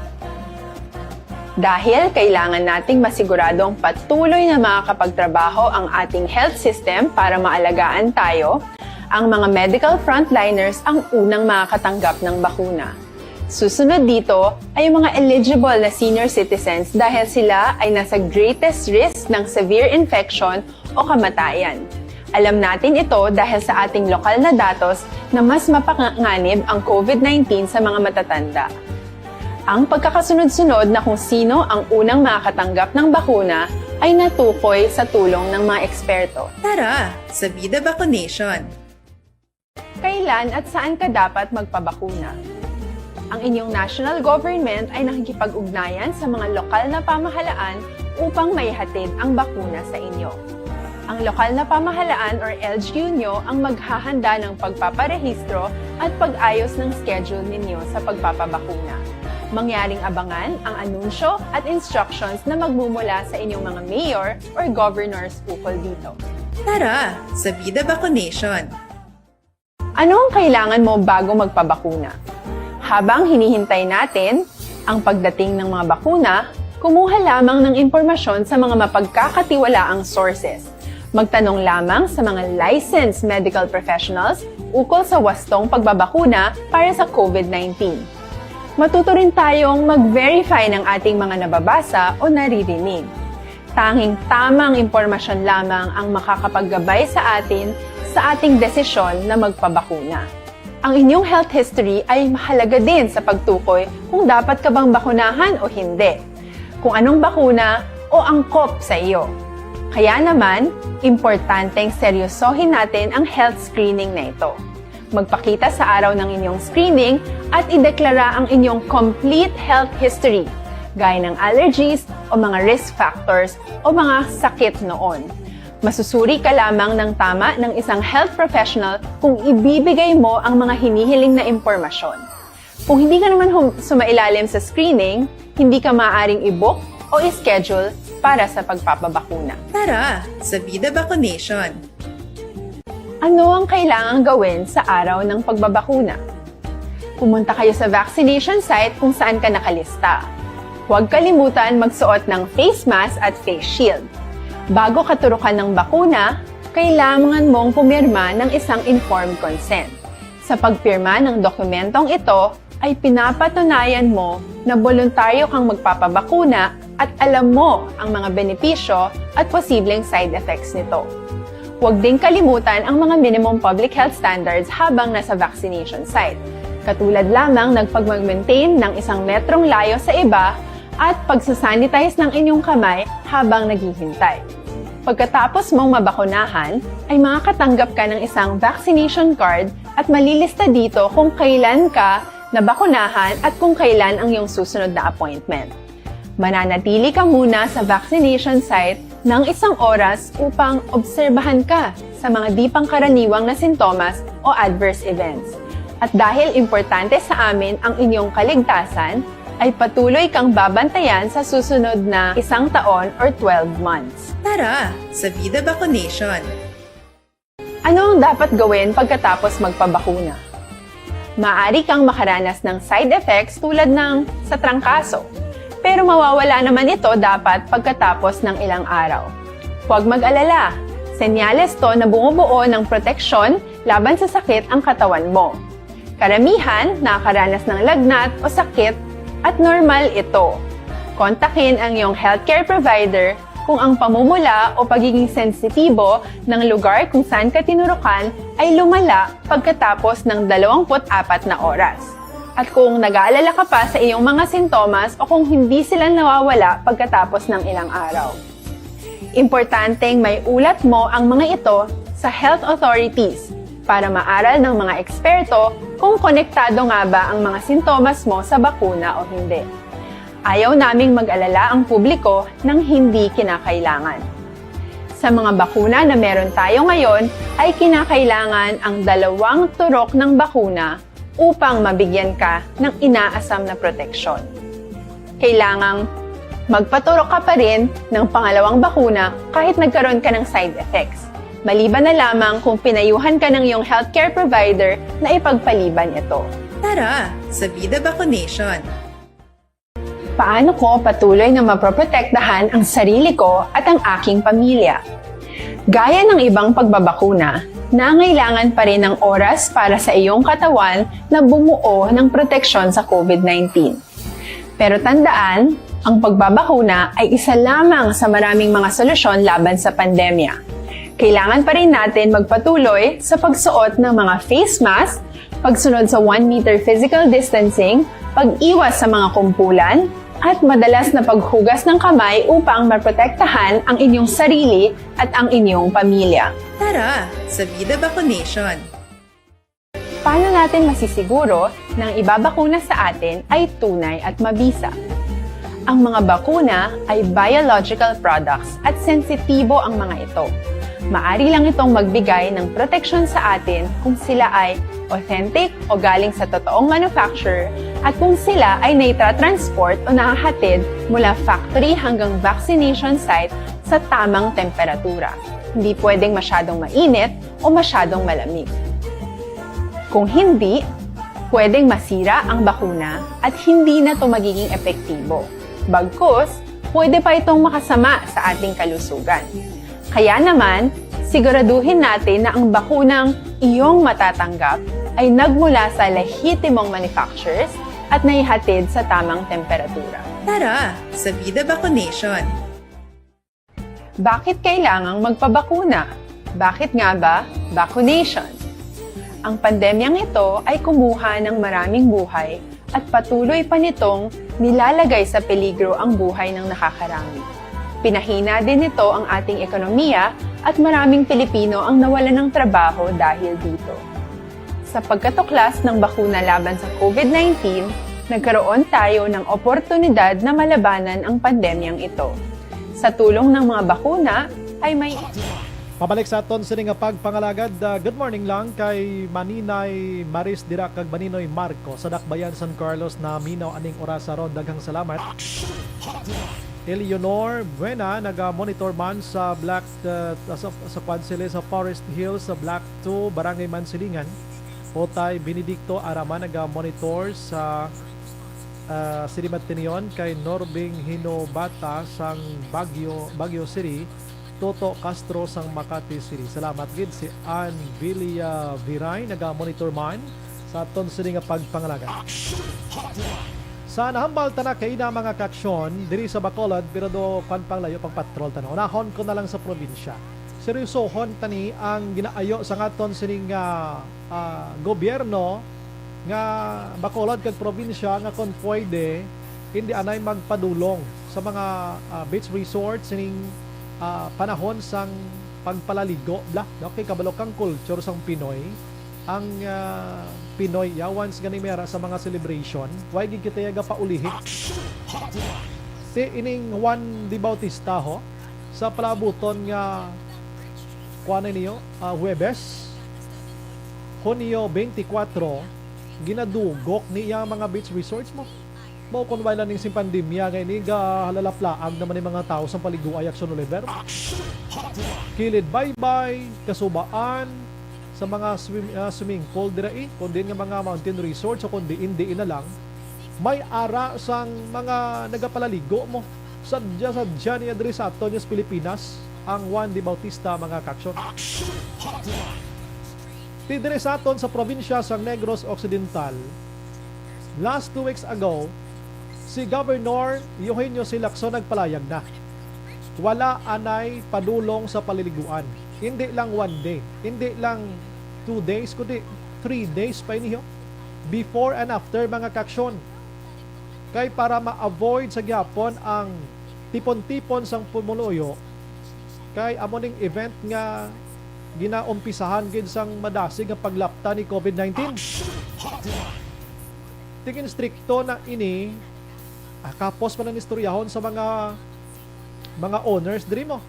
Dahil kailangan nating masiguradong patuloy na makakapagtrabaho ang ating health system para maalagaan tayo, ang mga medical frontliners ang unang makakatanggap ng bakuna. Susunod dito ay ang mga eligible na senior citizens dahil sila ay nasa greatest risk ng severe infection o kamatayan. Alam natin ito dahil sa ating lokal na datos na mas mapanganib ang COVID nineteen sa mga matatanda. Ang pagkakasunod-sunod na kung sino ang unang makakatanggap ng bakuna ay natukoy sa tulong ng mga eksperto. Tara, sa Vida Vaccination! Kailan at saan ka dapat magpabakuna? Ang inyong national government ay nakikipag-ugnayan sa mga lokal na pamahalaan upang maihatid ang bakuna sa inyo. Ang lokal na pamahalaan or L G U nyo ang maghahanda ng pagpaparehistro at pag-ayos ng schedule ninyo sa pagpapabakuna. Mangyaring abangan ang anunsyo at instructions na magmumula sa inyong mga mayor or governors ukol dito. Tara sa Vida Bakunation! Ano ang kailangan mo bago magpabakuna? Habang hinihintay natin ang pagdating ng mga bakuna, kumuha lamang ng impormasyon sa mga mapagkakatiwalaang sources. Magtanong lamang sa mga licensed medical professionals ukol sa wastong pagbabakuna para sa COVID nineteen. Matuto rin tayong mag-verify ng ating mga nababasa o naririnig. Tanging tamang impormasyon lamang ang makakapaggabay sa atin sa ating desisyon na magpabakuna. Ang inyong health history ay mahalaga din sa pagtukoy kung dapat ka bang bakunahan o hindi, kung anong bakuna o angkop sa iyo. Kaya naman, importanteng seryosohin natin ang health screening na ito. Magpakita sa araw ng inyong screening at ideklara ang inyong complete health history, gaya ng allergies o mga risk factors o mga sakit noon. Masusuri ka lamang ng tama ng isang health professional kung ibibigay mo ang mga hinihiling na impormasyon. Kung hindi ka naman hum- sumailalim sa screening, hindi ka maaaring i-book o i-schedule para sa pagpapabakuna. Tara sa Vida Bakunation! Ano ang kailangang gawin sa araw ng pagbabakuna? Pumunta kayo sa vaccination site kung saan ka nakalista. Huwag kalimutan magsuot ng face mask at face shield. Bago katurukan ng bakuna, kailangan mong pumirma ng isang informed consent. Sa pagpirma ng dokumentong ito, ay pinapatunayan mo na boluntaryo kang magpapabakuna at alam mo ang mga benepisyo at posibleng side effects nito. Huwag ding kalimutan ang mga minimum public health standards habang nasa vaccination site, katulad lamang ng pagmag-maintain ng isang metrong layo sa iba at pagsasanitize ng inyong kamay habang naghihintay. Pagkatapos mong mabakunahan, ay makakatanggap ka ng isang vaccination card at malilista dito kung kailan ka nabakunahan at kung kailan ang iyong susunod na appointment. Mananatili ka muna sa vaccination site ng isang oras upang obserbahan ka sa mga di pangkaraniwang na sintomas o adverse events. At dahil importante sa amin ang inyong kaligtasan, ay patuloy kang babantayan sa susunod na isang taon or twelve months. Tara sa Vida Bakunation! Ano ang dapat gawin pagkatapos magpabakuna? Maaari kang makaranas ng side effects tulad ng sa trangkaso, pero mawawala naman ito dapat pagkatapos ng ilang araw. Huwag mag-alala, senyales to na bumubuo ng proteksyon laban sa sakit ang katawan mo. Karamihan nakakaranas ng lagnat o sakit at normal ito. Kontakin ang iyong healthcare provider kung ang pamumula o pagiging sensitibo ng lugar kung saan ka tinurukan ay lumala pagkatapos ng dalawampu't apat na oras. At kung nag-aalala ka pa sa iyong mga sintomas o kung hindi sila nawawala pagkatapos ng ilang araw. Importanteng maiulat mo ang mga ito sa health authorities para maaral ng mga eksperto kung konektado nga ba ang mga sintomas mo sa bakuna o hindi. Ayaw naming mag-alala ang publiko ng hindi kinakailangan. Sa mga bakuna na meron tayo ngayon, ay kinakailangan ang dalawang turok ng bakuna upang mabigyan ka ng inaasam na proteksyon. Kailangang magpaturok ka pa rin ng pangalawang bakuna kahit nagkaroon ka ng side effects, maliban na lamang kung pinayuhan ka ng iyong healthcare provider na ipagpaliban ito. Tara sa Vida Bakunation! Paano ko patuloy na maproprotektahan ang sarili ko at ang aking pamilya? Gaya ng ibang pagbabakuna, nangailangan pa rin ng oras para sa iyong katawan na bumuo ng proteksyon sa COVID nineteen. Pero tandaan, ang pagbabakuna ay isa lamang sa maraming mga solusyon laban sa pandemya. Kailangan pa rin natin magpatuloy sa pagsuot ng mga face mask, pagsunod sa one meter physical distancing, pag-iwas sa mga kumpulan, at madalas na paghugas ng kamay upang maprotektahan ang inyong sarili at ang inyong pamilya. Tara sa Vida Bakunation! Paano natin masisiguro na ang ibabakuna sa atin ay tunay at mabisa? Ang mga bakuna ay biological products at sensitibo ang mga ito. Maari lang itong magbigay ng proteksyon sa atin kung sila ay authentic o galing sa totoong manufacturer at kung sila ay naitra-transport o nahahatid mula factory hanggang vaccination site sa tamang temperatura. Hindi pwedeng masyadong mainit o masyadong malamig. Kung hindi, pwedeng masira ang bakuna at hindi na 'to magiging epektibo. Bagkus, pwede pa itong makasama sa ating kalusugan. Kaya naman, siguraduhin natin na ang bakunang iyong matatanggap ay nagmula sa lehitimong manufacturers at naihatid sa tamang temperatura. Tara sa Vida Vacunation! Bakit kailangang magpabakuna? Bakit nga ba vacunation? Ang pandemyang ito ay kumuha ng maraming buhay at patuloy pa nitong nilalagay sa peligro ang buhay ng nakakarami. Pinahina din nito ang ating ekonomiya at maraming Pilipino ang nawalan ng trabaho dahil dito. Sa pagkatuklas ng bakuna laban sa COVID nineteen, nagkaroon tayo ng oportunidad na malabanan ang pandemyang ito. Sa tulong ng mga bakuna ay may Pabalik sa aton sini nga pagpangalagad, ah, good morning lang kay Maninay Maris dira kag Maninoy Marco sa Dakbayan, San Carlos. Naminaw aning orasa ron. Daghang salamat. Eleanor Buena, naga-monitor man sa Black, uh, sa, sa Quad City, sa Forest Hills, sa Block two, Barangay Mansilingan. Otay Benedicto Araman, naga-monitor sa, uh, City Matinion, kay Norbing Hinobata sang Baguio, Baguio City, Toto Castro sang Makati City. Salamat gid. Si Ann Villa Viray, naga-monitor man sa aton sini nga pagpangalagad. Sa nahambal ta na kaina, mga kaaksyon, diri sa Bacolod, pero do kwan pang layo pang patrol ta na. Unahon ko na lang sa probinsya. Seryosohon ta ni ang ginaayo sa aton sining, ah, ah, gobyerno nga Bacolod kag probinsya nga kon pwede, hindi anay magpadulong sa mga, ah, beach resort sining, ah, panahon sang pagpalaligo, bla, no? Kay kabalo kang culture sang Pinoy, ang, ah, Pinoy, ya, once gani may ara sa mga celebration, way gid kita ya gapaulihi. Ti ining Juan de Bautista, ho, sa palaabuton nga, kuan niyo, ah, Huwebes, Hunyo twenty-four, ginadugok niya ang mga beach resorts mo. Mao kon wala ning sing pandemya nga ini, gahalalaplaag naman ni mga tawo sang paliguay, Action Oliver. Kilid baybay, kasubaan sa mga swim-, ah, swimming pool dira, eh, kundi nga mga mountain resorts o kundi hindi na lang, may ara sang mga nagapalaligo mo. Sadya-sadya niya diri sa aton, yes, Pilipinas, ang Juan de Bautista, mga kaaksyon. Ti diri sa aton sa probinsya sang Negros Occidental, last two weeks ago, si Governor Eugenio C. Lacson nagpalayag na. Wala anay padulong sa paliliguan. Hindi lang one day, hindi lang two days, kundi three days pa ini, ho. Before and after, mga kaaksyon. Kay para ma-avoid sa gihapon ang tipon-tipon sang pumuluyo, kay amo ning event nga ginaumpisahan gid sang madasig nga paglapta ni COVID nineteen. Tingin strikto na ini, ah, kapos man ang istoryahon sa mga, mga owners diri mo.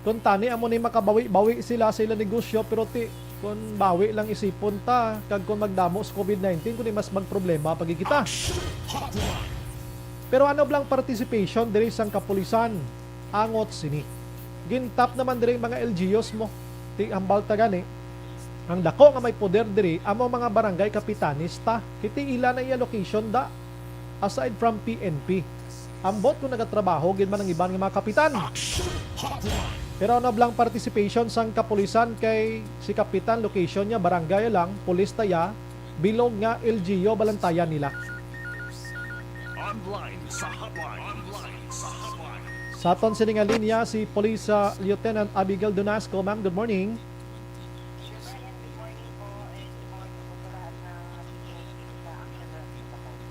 Kung tani amo ni makabawi-bawi sila sa ila negosyo, pero ti, kung bawi lang isipon ta, kag kung magdamo sa COVID nineteen, kundi mas magproblema pa gid kita. Pero ano bala ang participation diri sang kapulisan angot sini? Gintap naman diri ang mga L G Us mo. Ti hambal ta gani, ang dako nga may poder diri amo mga barangay kapitanes ta. Kay ti ila na iya location da, aside from P N P. Ambot kung nagatrabaho gid man ang iban nga mga kapitan. Pero ano bala ang participation sang kapulisan, kay si kapitan, location niya, barangay lang, pulis ta ya, bilog nga L G U balantayan nila. Online sa hotline. Online sa hotline. Sa aton sini nga linya, si Police, ah, Lieutenant Abigail Donasco. Ma'am, good morning.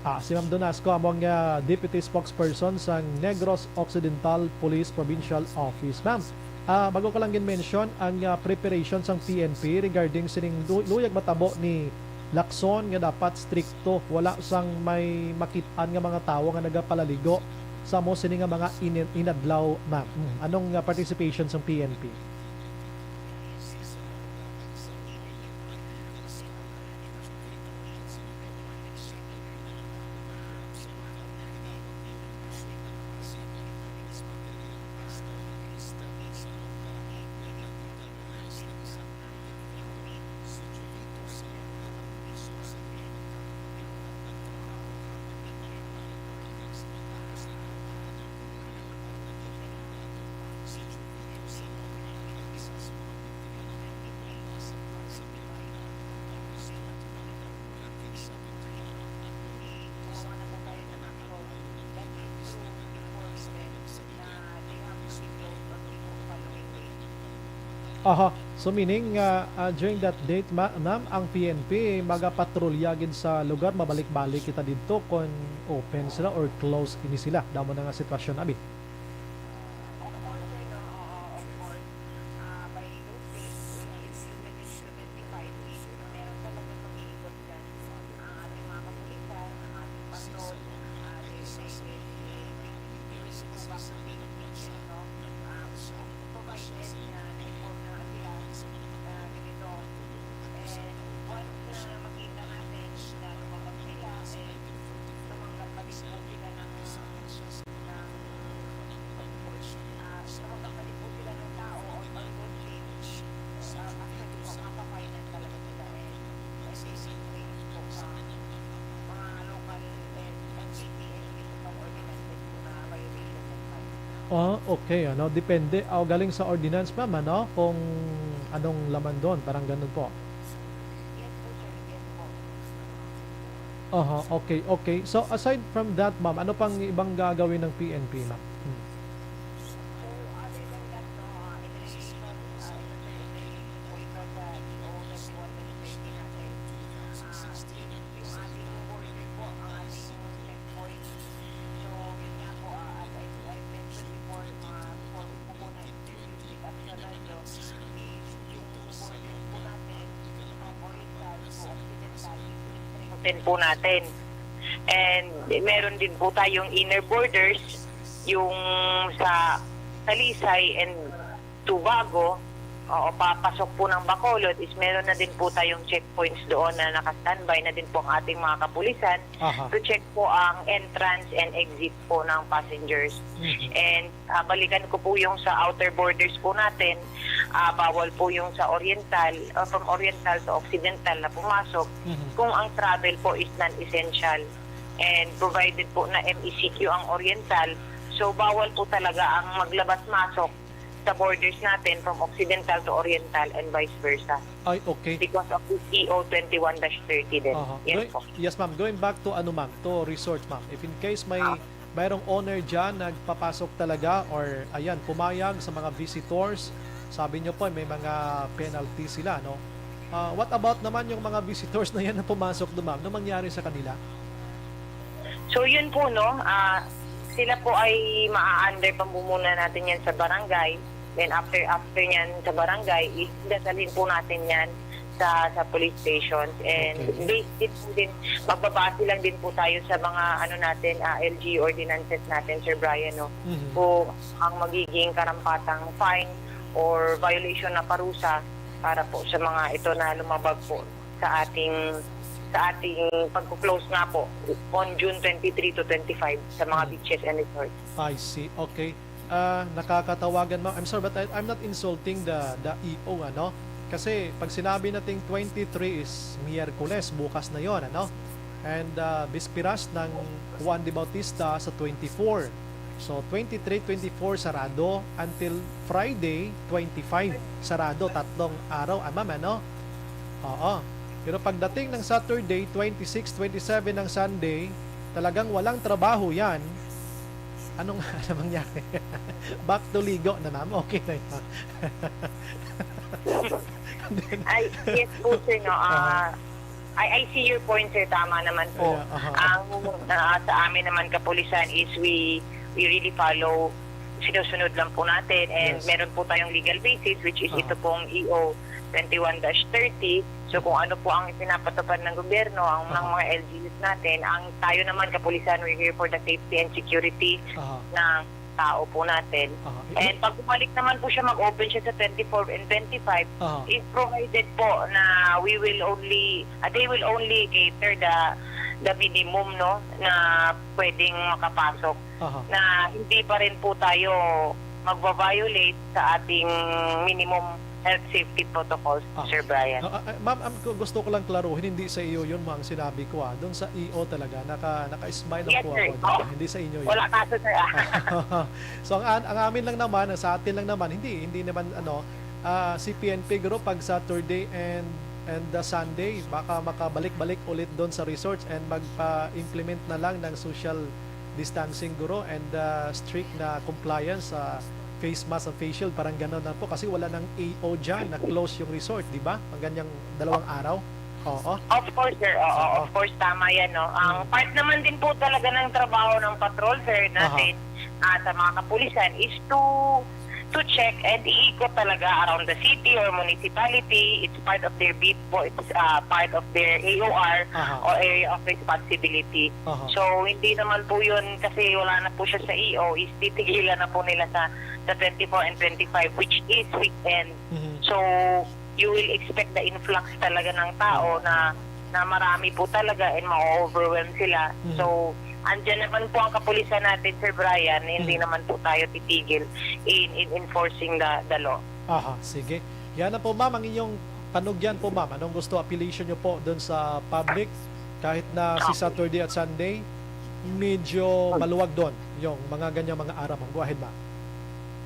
Ah, si Ma'am Donasco amo ang, ah, Deputy Spokesperson sang Negros Occidental Police Provincial Office. Ma'am, ah, bago ko lang gin-mention ang, ah, preparation sang P N P regarding sining lu-, luyag matabo ni Lacson nga dapat strikto, wala sang may makit-an nga mga tawo nga nagapalaligo sa amo sini nga mga ini-, inadlaw, ma'am. Mm, anong, ah, participation sang P N P? Aha. So, meaning, ah, ah, during that date, ma-, ma'am, ang P N P magapatrolya gid sa lugar, mabalik-balik kita didto kon open sila or close ini sila. Damo na nga sitwasyon, abi. Ah, okay, ano, depende. O, galing sa ordinance, ma'am, ano, kung anong laman doon, parang ganun po. Aha, okay, okay. So, aside from that, ma'am, ano pang ibang gagawin ng P N P, ma'am? Hmm. Open po natin. And meron din po tayong inner borders, yung sa Talisay and Tubago, oo, papasok po ng Bacolod is meron na din po tayong checkpoints doon na naka-standby na din po ang ating mga kapulisan Aha. to check po ang entrance and exit po ng passengers. Mhm. And ah, balikan ko po yung sa outer borders po natin, ah, bawal po yung sa Oriental, ah, from Oriental to Occidental na pumasok Mhm. kung ang travel po is non-essential. And provided po na M E C Q ang Oriental, so bawal po talaga ang maglabas-masok sa borders natin from Occidental to Oriental and vice versa Ay, okay. because of this E O twenty-one dash thirty din. Aha. Yes Going, po. Yes, ma'am. Going back to ano, ma'am, to resort, ma'am. If in case may Ah. mayroong owner diyan nagpapasok talaga or ayan, pumayag sa mga visitors, sabi niyo po may mga penalty sila, no? Ah, what about naman yung mga visitors na yan na pumasok doon, ma'am? Ano mangyari sa kanila? So yun po, no, ah, sila po ay maa-under pamumunan natin yan sa barangay. Then after after niyan sa barangay, is dadalhin po natin yan sa sa police stations. And Okay. based din po din, magbabase lang din po tayo sa mga ano natin, ah, L G U ordinances natin, Sir Brian, no? Mhm. Kung ang magiging karampatang fine or violation na parusa para po sa mga ito na lumabag po sa ating sa ating pagko-close nga po on June twenty-three to twenty-five sa mga Mhm. beaches and resorts. I see. Okay. Ah, nakakatawagan, ma'am. I'm sorry, but I, I'm not insulting the the E O, ano? Kasi pag sinabi nating twenty-three is Miyerkules, bukas na yon, ano? And ah, Bisperas ng Juan de Bautista sa twenty-four. So, twenty-three, twenty-four sarado until Friday, twenty-five sarado, tatlong araw, ah, ma'am, ano? Oo. Pero pagdating ng Saturday, twenty-six, twenty-seven ng Sunday, talagang walang trabaho yan. Anong ano mangyari? Back to ligo na, ma'am. Okay na yun. Ay, yes po, sir, no. Ah, I, I see your point, sir. Tama naman po. Yeah, aha. Ang ah, sa amin naman, kapulisan, is we we really follow, sinusunod lang po natin, and Yes. meron po tayong legal basis, which is Aha. ito pong E O twenty-one dash thirty. So kung ano po ang pinapatupad ng gobyerno, ang ng Aha. mga L G Us natin, ang tayo naman, kapulisan, we're here for the safety and security Aha. ng tao po natin. Aha. And pag bumalik naman po siya, mag-open siya sa twenty-four and twenty-five, Aha. if provided po na we will only, ah, they will only cater the the minimum, no, na pwedeng makapasok, Aha. na hindi pa rin po tayo magva-violate sa ating minimum health safety protocols, Ah. Sir Brian. Ah, ah, ah, ma'am, am- gu- gusto ko lang klaruhin, hindi sa iyo yun, ma'am, ang sinabi ko, ah. Doon sa E O talaga, naka, naka-smile lang Yes, po sir. ako doon. Hindi sa inyo yun. Wala kaso, sir, ah. So, ang, an- ang amin lang naman, ang sa atin lang naman, hindi, hindi naman, ano, ah, si P N P guro pag Saturday and and the Sunday, baka makabalik-balik ulit doon sa resorts and magpa-implement na lang ng social distancing guro and ah, strict na compliance sa face mask and face shield, parang gano'n na po kasi wala nang A O dyan, na-close yung resort, di ba? Ang ganyang dalawang araw. Oo. Of course, sir. Oo, Oo. Of course, tama yan, no? Ang Mm. part naman din po talaga ng trabaho ng patrol, sir, natin, ah, sa mga kapulisan is to to check and iikot talaga around the city or municipality. It's part of their beat po. It's ah, part of their A O R Aha. o area of responsibility. Aha. So, hindi naman po yun kasi wala na po siya sa A O, is titigilan na po nila sa, sa twenty-four and twenty-five, which is weekend. Mhm. So, you will expect the influx talaga ng tao na na marami po talaga and ma-overwhelm sila. Mhm. So, andyan naman po ang kapulisan natin, Sir Brian, hindi Mhm. naman po tayo titigil in, in enforcing the, the law. Aha, sige. Yan na po, ma'am, ang inyong panugyan po, ma'am. Anong gusto, appealation nyo po doon sa public? Kahit na si Saturday at Sunday, medyo maluwag doon yung mga ganyang mga araw, ma'am. Go ahead, ma'am.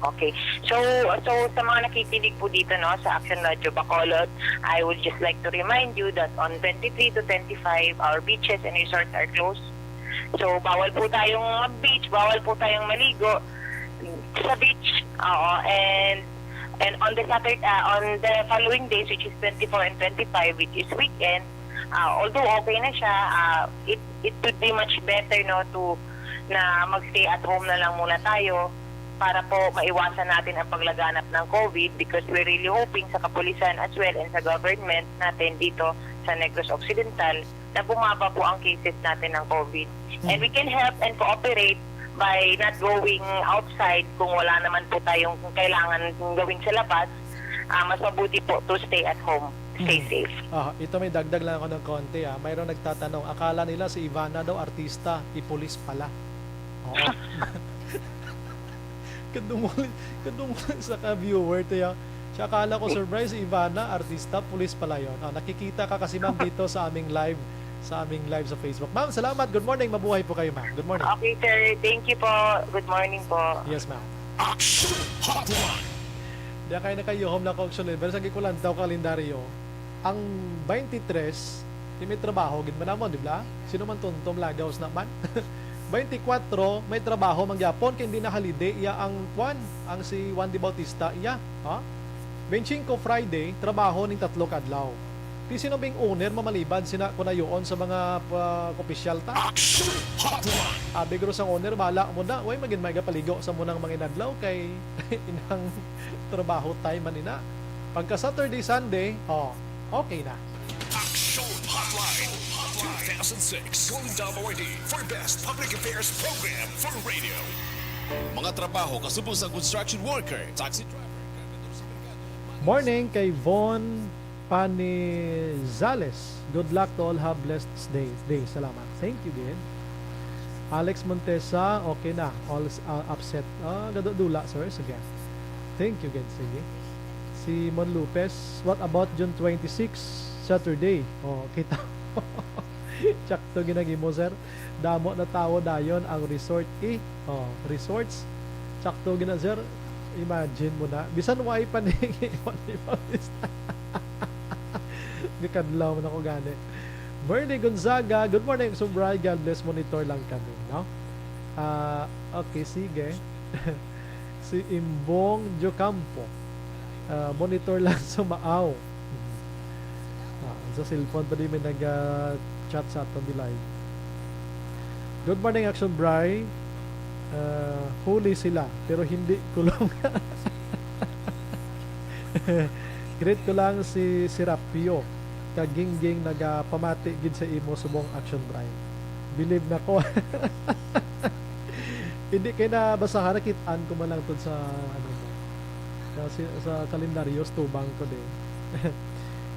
Okay. So, so sa mga nakikinig po dito, no, sa Action Radio Bacolod, I would just like to remind you that on twenty-three to twenty-five, our beaches and resorts are closed. So, bawal po tayong mag-beach, bawal po tayong maligo sa beach. Oo, and and on the Saturday, ah, on the following days, which is twenty-four and twenty-five, which is weekend, ah, although okay na siya, ah, it it would be much better, no, to na mag-stay at home na lang muna tayo para po maiwasan natin ang paglaganap ng COVID, because we're really hoping sa kapulisan as well and sa government natin dito sa Negros Occidental na bumaba po ang cases natin ng COVID. And we can help and cooperate by not going outside kung wala naman po tayong kailangan gawin sa labas. Ah, mas mabuti po to stay at home, stay Mhm. safe. Ah, ito may dagdag lang ako ng konti, ah. Mayroong nagtatanong, akala nila si Ivana daw artista, ipulis pala. Oo. Kadungol, kadungol sa ka-viewer to ya. Siya, akala ko, surprise, si Ivana, artista, pulis pala yon. Ah, nakikita ka kasi, ma'am, dito sa aming live, sa aming live sa Facebook. Ma'am, salamat. Good morning. Mabuhay po kayo, ma'am. Good morning. Okay, sir. Thank you po. Good morning po. Yes, ma'am. Action Hotline. Di kayo nakayuhom na ko, actually. Pero sa gikulantaw kalendaryo, ang twenty-three, di may trabaho, gid man namon, di ba? Sino man tuntom lagaw sa naman? Twenty-four, may trabaho man gyapon, kay hindi na holiday iya ang kwan, ang si Juan de Bautista iya, ha? Twenty-five, Friday, trabaho ning tatlo ka adlaw. Di sino bing owner mamalibad sina kunayoon sa mga, ah, opisyal ta? Action Hotline. Abi guro sang owner, bala mo na. Way magin may gapaligo sa munang mga inadlaw kay inang trabaho time man ina. Pagka Saturday, Sunday, oh, okay na. Action Hotline. two thousand six Golden Dove Awardee for Best Public Affairs Program for Radio. Mga trabaho kasubong sa construction worker, taxi driver, carpenter sa merkado. Morning kay Von Panizales. Good luck to all. Have blessed day. Day. Salamat. Thank you, din. Alex Montesa, okay na. All uh, upset. Ah, gadudula, sir. Sige. Thank you, gid. Sige. Si Mon Lopez, what about June twenty-six, Saturday? Oh, kita. Tsakto ginagimo, sir. Damo na tawo dayon ang resort, eh. Oh, resorts. Tsakto gina, sir. Imagine mo na. Bisan way pa ni Gakadlaw man ako gani. Bernie Gonzaga, good morning, Subray. God bless, monitor lang kami, no? Ah, okay, sige. Si Imbong Diocampo, ah, monitor lang sa Maaw. Ah, sa cellphone pa di may nag-chat sa aton di live. Good morning, Action Bray. Ah, huli sila, pero hindi kulong. Greet ko lang si Serapio kag Gingging, nagapamati gid sa imo subong, Action Bray. Believe na ko. Hindi kay nabasahan, nakit-an ko man lang tod sa, ano mo, sa, si- sa kalendaryo, tubang ko din.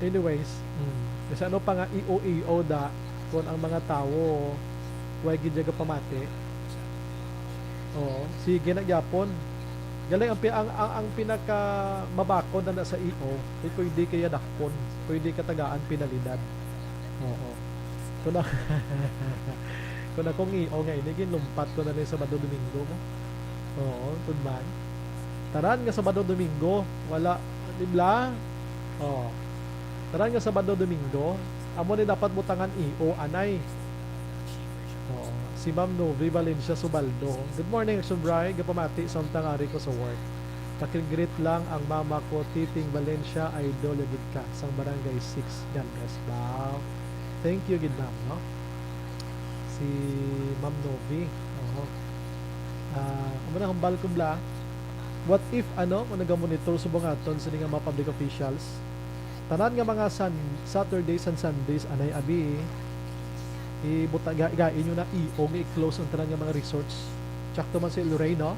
Anyways, mm. Kasi ano pa nga, io-io da, kung ang mga tawo, way gid siya pamati. Oo, sige na gyapon. Galing ang, pi- ang, ang, ang pinaka mabakod na, na sa io, kay pwede kaya dakpon, pwede katagaan penalidad. Oo. Kung na, kung akong io nga ini, ginlumpat ko na ni Sabado Domingo mo. Oo, tudman. Taran nga Sabado Domingo, wala, di ba? Oo. Taran nga Sabado Domingo, amo ni dapat butangan io, anay. Oo. Si Ma'am Novi Valencia Subaldo. Good morning, Action Bray. Gapamati samtang ari ko sa work. Pakigreet lang ang mama ko, Titing Valencia, idol yagid ka, sang Barangay six, Galgas. Wow. Thank you gid, ma'am, no? Si Ma'am Novi. Oho. Ah, amo na, hambal ko bala. What if, ano, kung nagamonitor subong aton sini nga mga public officials? Tanan nga mga Sun-, Saturdays and Sundays, anay abi, ibuta-, ga-, igain nyo na, iog nga i-close ang tanan nga mga resorts. Tsakto man si Lorraine, no?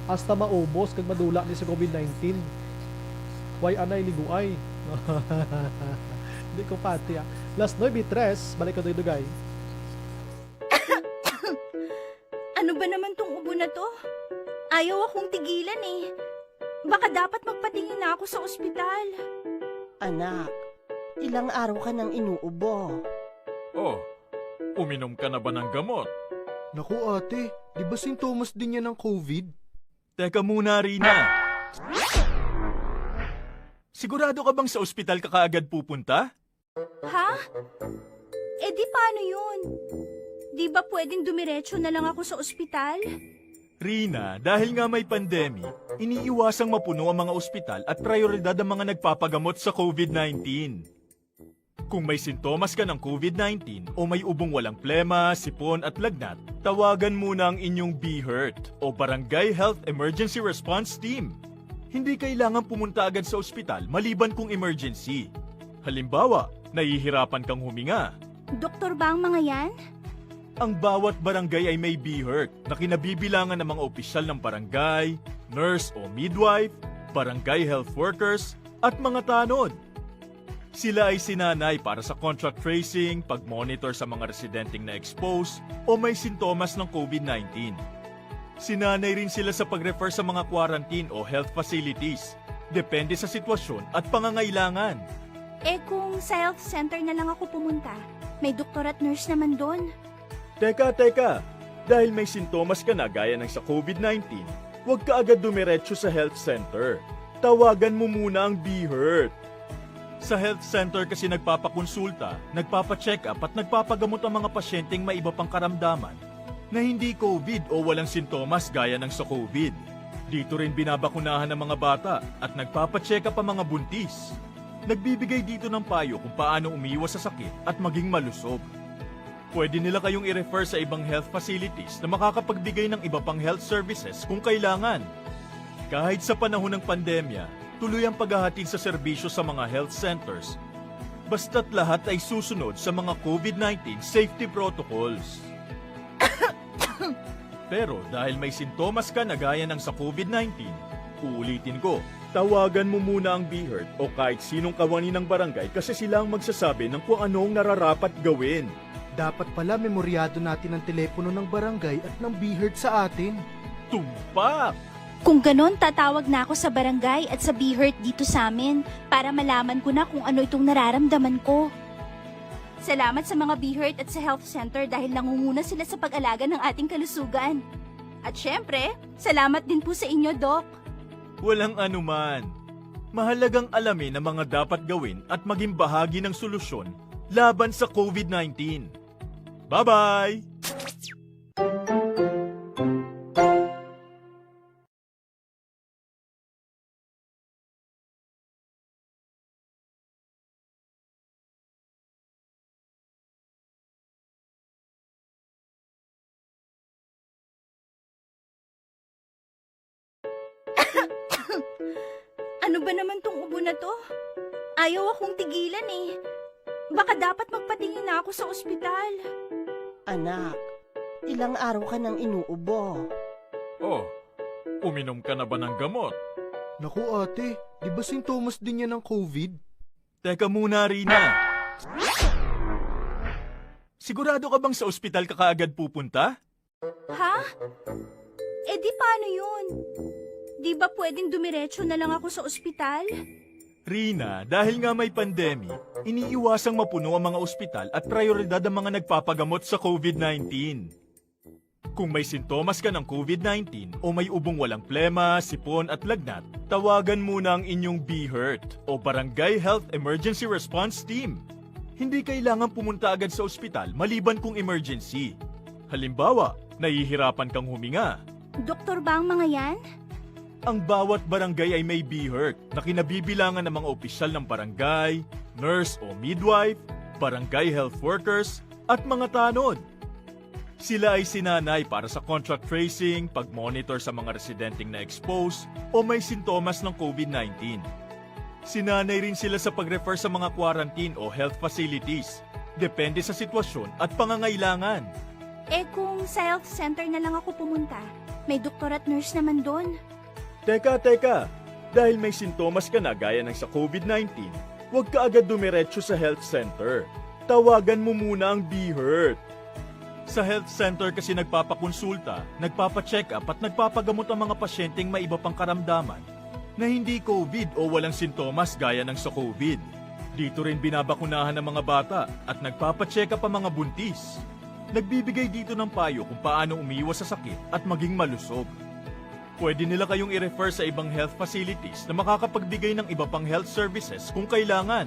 Hasta maubos kag madula ni sa covid nineteen. Why anay liguay? Di ko pati, ah. Las nuebe tres, balik ko dugay-dugay. Ano ba naman tong ubo na to? Ayaw akong tigilan eh. Baka dapat magpatingin na ako sa ospital. Anak, ilang araw ka nang inuubo. Oh, uminom ka na ba ng gamot? Naku, ate, di ba sintomas din yan ng covid? Teka muna, Rina. Sigurado ka bang sa ospital ka kaagad pupunta? Ha? Eh di paano yun? Di ba pwedeng dumiretso na lang ako sa ospital? Rina, dahil nga may pandemic, iniiwasang mapuno ang mga ospital at prioridad ang mga nagpapagamot sa covid nineteen. Kung may sintomas ka ng covid nineteen o may ubong walang plema, sipon at lagnat, tawagan muna ang inyong BHERT o Barangay Health Emergency Response Team. Hindi kailangan pumunta agad sa ospital maliban kung emergency. Halimbawa, nahihirapan kang huminga. Doktor ba ang mga yan? Ang bawat barangay ay may BHERT na kinabibilangan ng mga opisyal ng barangay, nurse o midwife, barangay health workers, at mga tanod. Sila ay sinanay para sa contact tracing, pag-monitor sa mga residenteng na-expose o may sintomas ng covid nineteen. Sinanay rin sila sa pag-refer sa mga quarantine o health facilities, depende sa sitwasyon at pangangailangan. Eh, kung sa health center na lang ako pumunta, may doktor at nurse naman doon. Teka, teka! Dahil may sintomas ka na gaya ng sa covid nineteen, huwag ka agad dumiretso sa health center. Tawagan mo muna ang BHERT. Sa health center kasi nagpapakonsulta, nagpapacheck-up at nagpapagamot ang mga pasyenteng may iba pang karamdaman na hindi covid o walang sintomas gaya ng sa covid. Dito rin binabakunahan ang mga bata at nagpapacheck-up ang mga buntis. Nagbibigay dito ng payo kung paano umiwas sa sakit at maging malusog. Pwede nila kayong i-refer sa ibang health facilities na makakapagbigay ng iba pang health services kung kailangan. Kahit sa panahon ng pandemya, tuloy ang paghahatid sa serbisyo sa mga health centers, basta't lahat ay susunod sa mga covid nineteen safety protocols. Pero dahil may sintomas ka na gaya ng sa covid nineteen, uulitin ko, tawagan mo muna ang BHERT o kahit sinong kawani ng barangay kasi sila ang magsasabi ng kung ano ang nararapat gawin. Dapat pala memoryado natin ang telepono ng barangay at ng BHERT sa atin. Tumpak! Kung ganon, tatawag na ako sa barangay at sa BHERT dito sa amin para malaman ko na kung ano itong nararamdaman ko. Salamat sa mga BHERT at sa health center dahil nangunguna sila sa pag-alaga ng ating kalusugan. At syempre, salamat din po sa inyo, Doc. Walang anuman. Mahalagang alamin ang mga dapat gawin at maging bahagi ng solusyon laban sa covid nineteen. Bye-bye! Ano ba naman tong ubo na to? Ayaw akong tigilan eh. Baka dapat magpatingin na ako sa ospital. Anak, ilang araw ka nang inuubo. Oh, uminom ka na ba ng gamot? Naku, ate, di ba sintomas din yan ng covid? Teka muna, Rina. Sigurado ka bang sa ospital ka kaagad pupunta? Ha? Eh di paano yun? Di ba pwedeng dumiretso na lang ako sa ospital? Rina, dahil nga may pandemic, iniiwasang mapuno ang mga ospital at prioridad ang mga nagpapagamot sa covid nineteen. Kung may sintomas ka ng covid nineteen o may ubong walang plema, sipon at lagnat, tawagan muna ang inyong BHERT o Barangay Health Emergency Response Team. Hindi kailangan pumunta agad sa ospital maliban kung emergency. Halimbawa, nahihirapan kang huminga. Doktor ba ang mga yan? Ang bawat barangay ay may BHERT na kinabibilangan ng mga opisyal ng barangay, nurse o midwife, barangay health workers, at mga tanod. Sila ay sinanay para sa contact tracing, pag-monitor sa mga residenteng na-expose o may sintomas ng COVID nineteen. Sinanay rin sila sa pag-refer sa mga quarantine o health facilities, depende sa sitwasyon at pangangailangan. Eh, kung sa health center na lang ako pumunta, may doktor at nurse naman doon. Teka, teka! Dahil may sintomas ka na gaya ng sa COVID nineteen, huwag ka agad dumiretso sa health center. Tawagan mo muna ang BHERT. Sa health center kasi nagpapakonsulta, nagpapacheck-up at nagpapagamot ang mga pasyenteng may iba pang karamdaman na hindi COVID o walang sintomas gaya ng sa COVID. Dito rin binabakunahan ang mga bata at nagpapacheck-up ang mga buntis. Nagbibigay dito ng payo kung paano umiwas sa sakit at maging malusog. Pwede nila kayong i-refer sa ibang health facilities na makakapagbigay ng iba pang health services kung kailangan.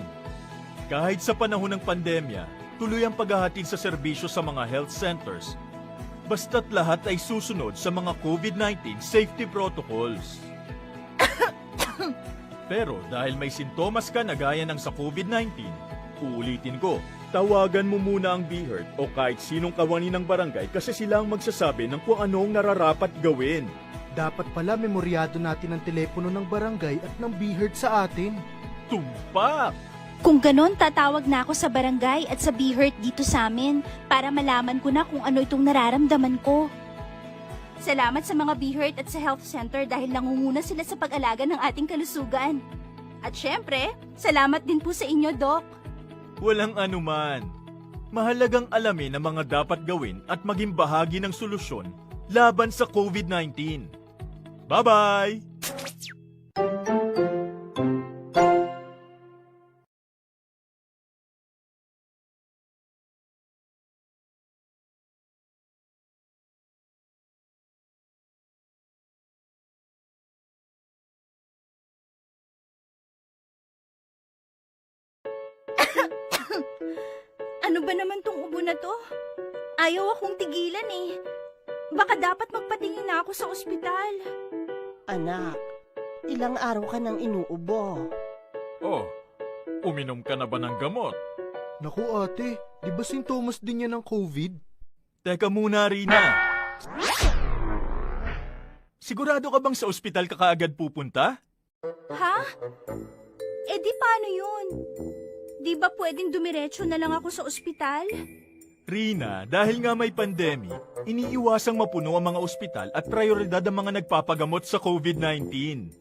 Kahit sa panahon ng pandemya, tuloy ang paghahatid sa serbisyo sa mga health centers, basta't lahat ay susunod sa mga COVID nineteen safety protocols. Pero dahil may sintomas ka na gaya ng sa COVID nineteen, uulitin ko, tawagan mo muna ang BHERT o kahit sinong kawani ng barangay kasi sila ang magsasabi ng kung ano ang nararapat gawin. Dapat pala memoryado natin ang telepono ng barangay at ng BHERT sa atin. Tumpak! Kung ganon, tatawag na ako sa barangay at sa BHERT dito sa amin para malaman ko na kung ano itong nararamdaman ko. Salamat sa mga BHERT at sa health center dahil nangunguna sila sa pag-alaga ng ating kalusugan. At syempre, salamat din po sa inyo, Doc. Walang anuman. Mahalagang alamin ang mga dapat gawin at maging bahagi ng solusyon laban sa COVID nineteen. Bye-bye! Ano ba naman tong ubo na to? Ayaw akong tigilan eh. Baka dapat magpatingin na ako sa ospital. Anak, ilang araw ka nang inuubo. Oh, uminom ka na ba ng gamot? Naku, ate, di ba sintomas din yan ng COVID? Teka muna, Rina. Sigurado ka bang sa ospital ka kaagad pupunta? Ha? Eh di paano yun? Di ba pwedeng dumiretso na lang ako sa ospital? Rina, dahil nga may pandemic, iniiwasang mapuno ang mga ospital at prioridad ang mga nagpapagamot sa COVID nineteen.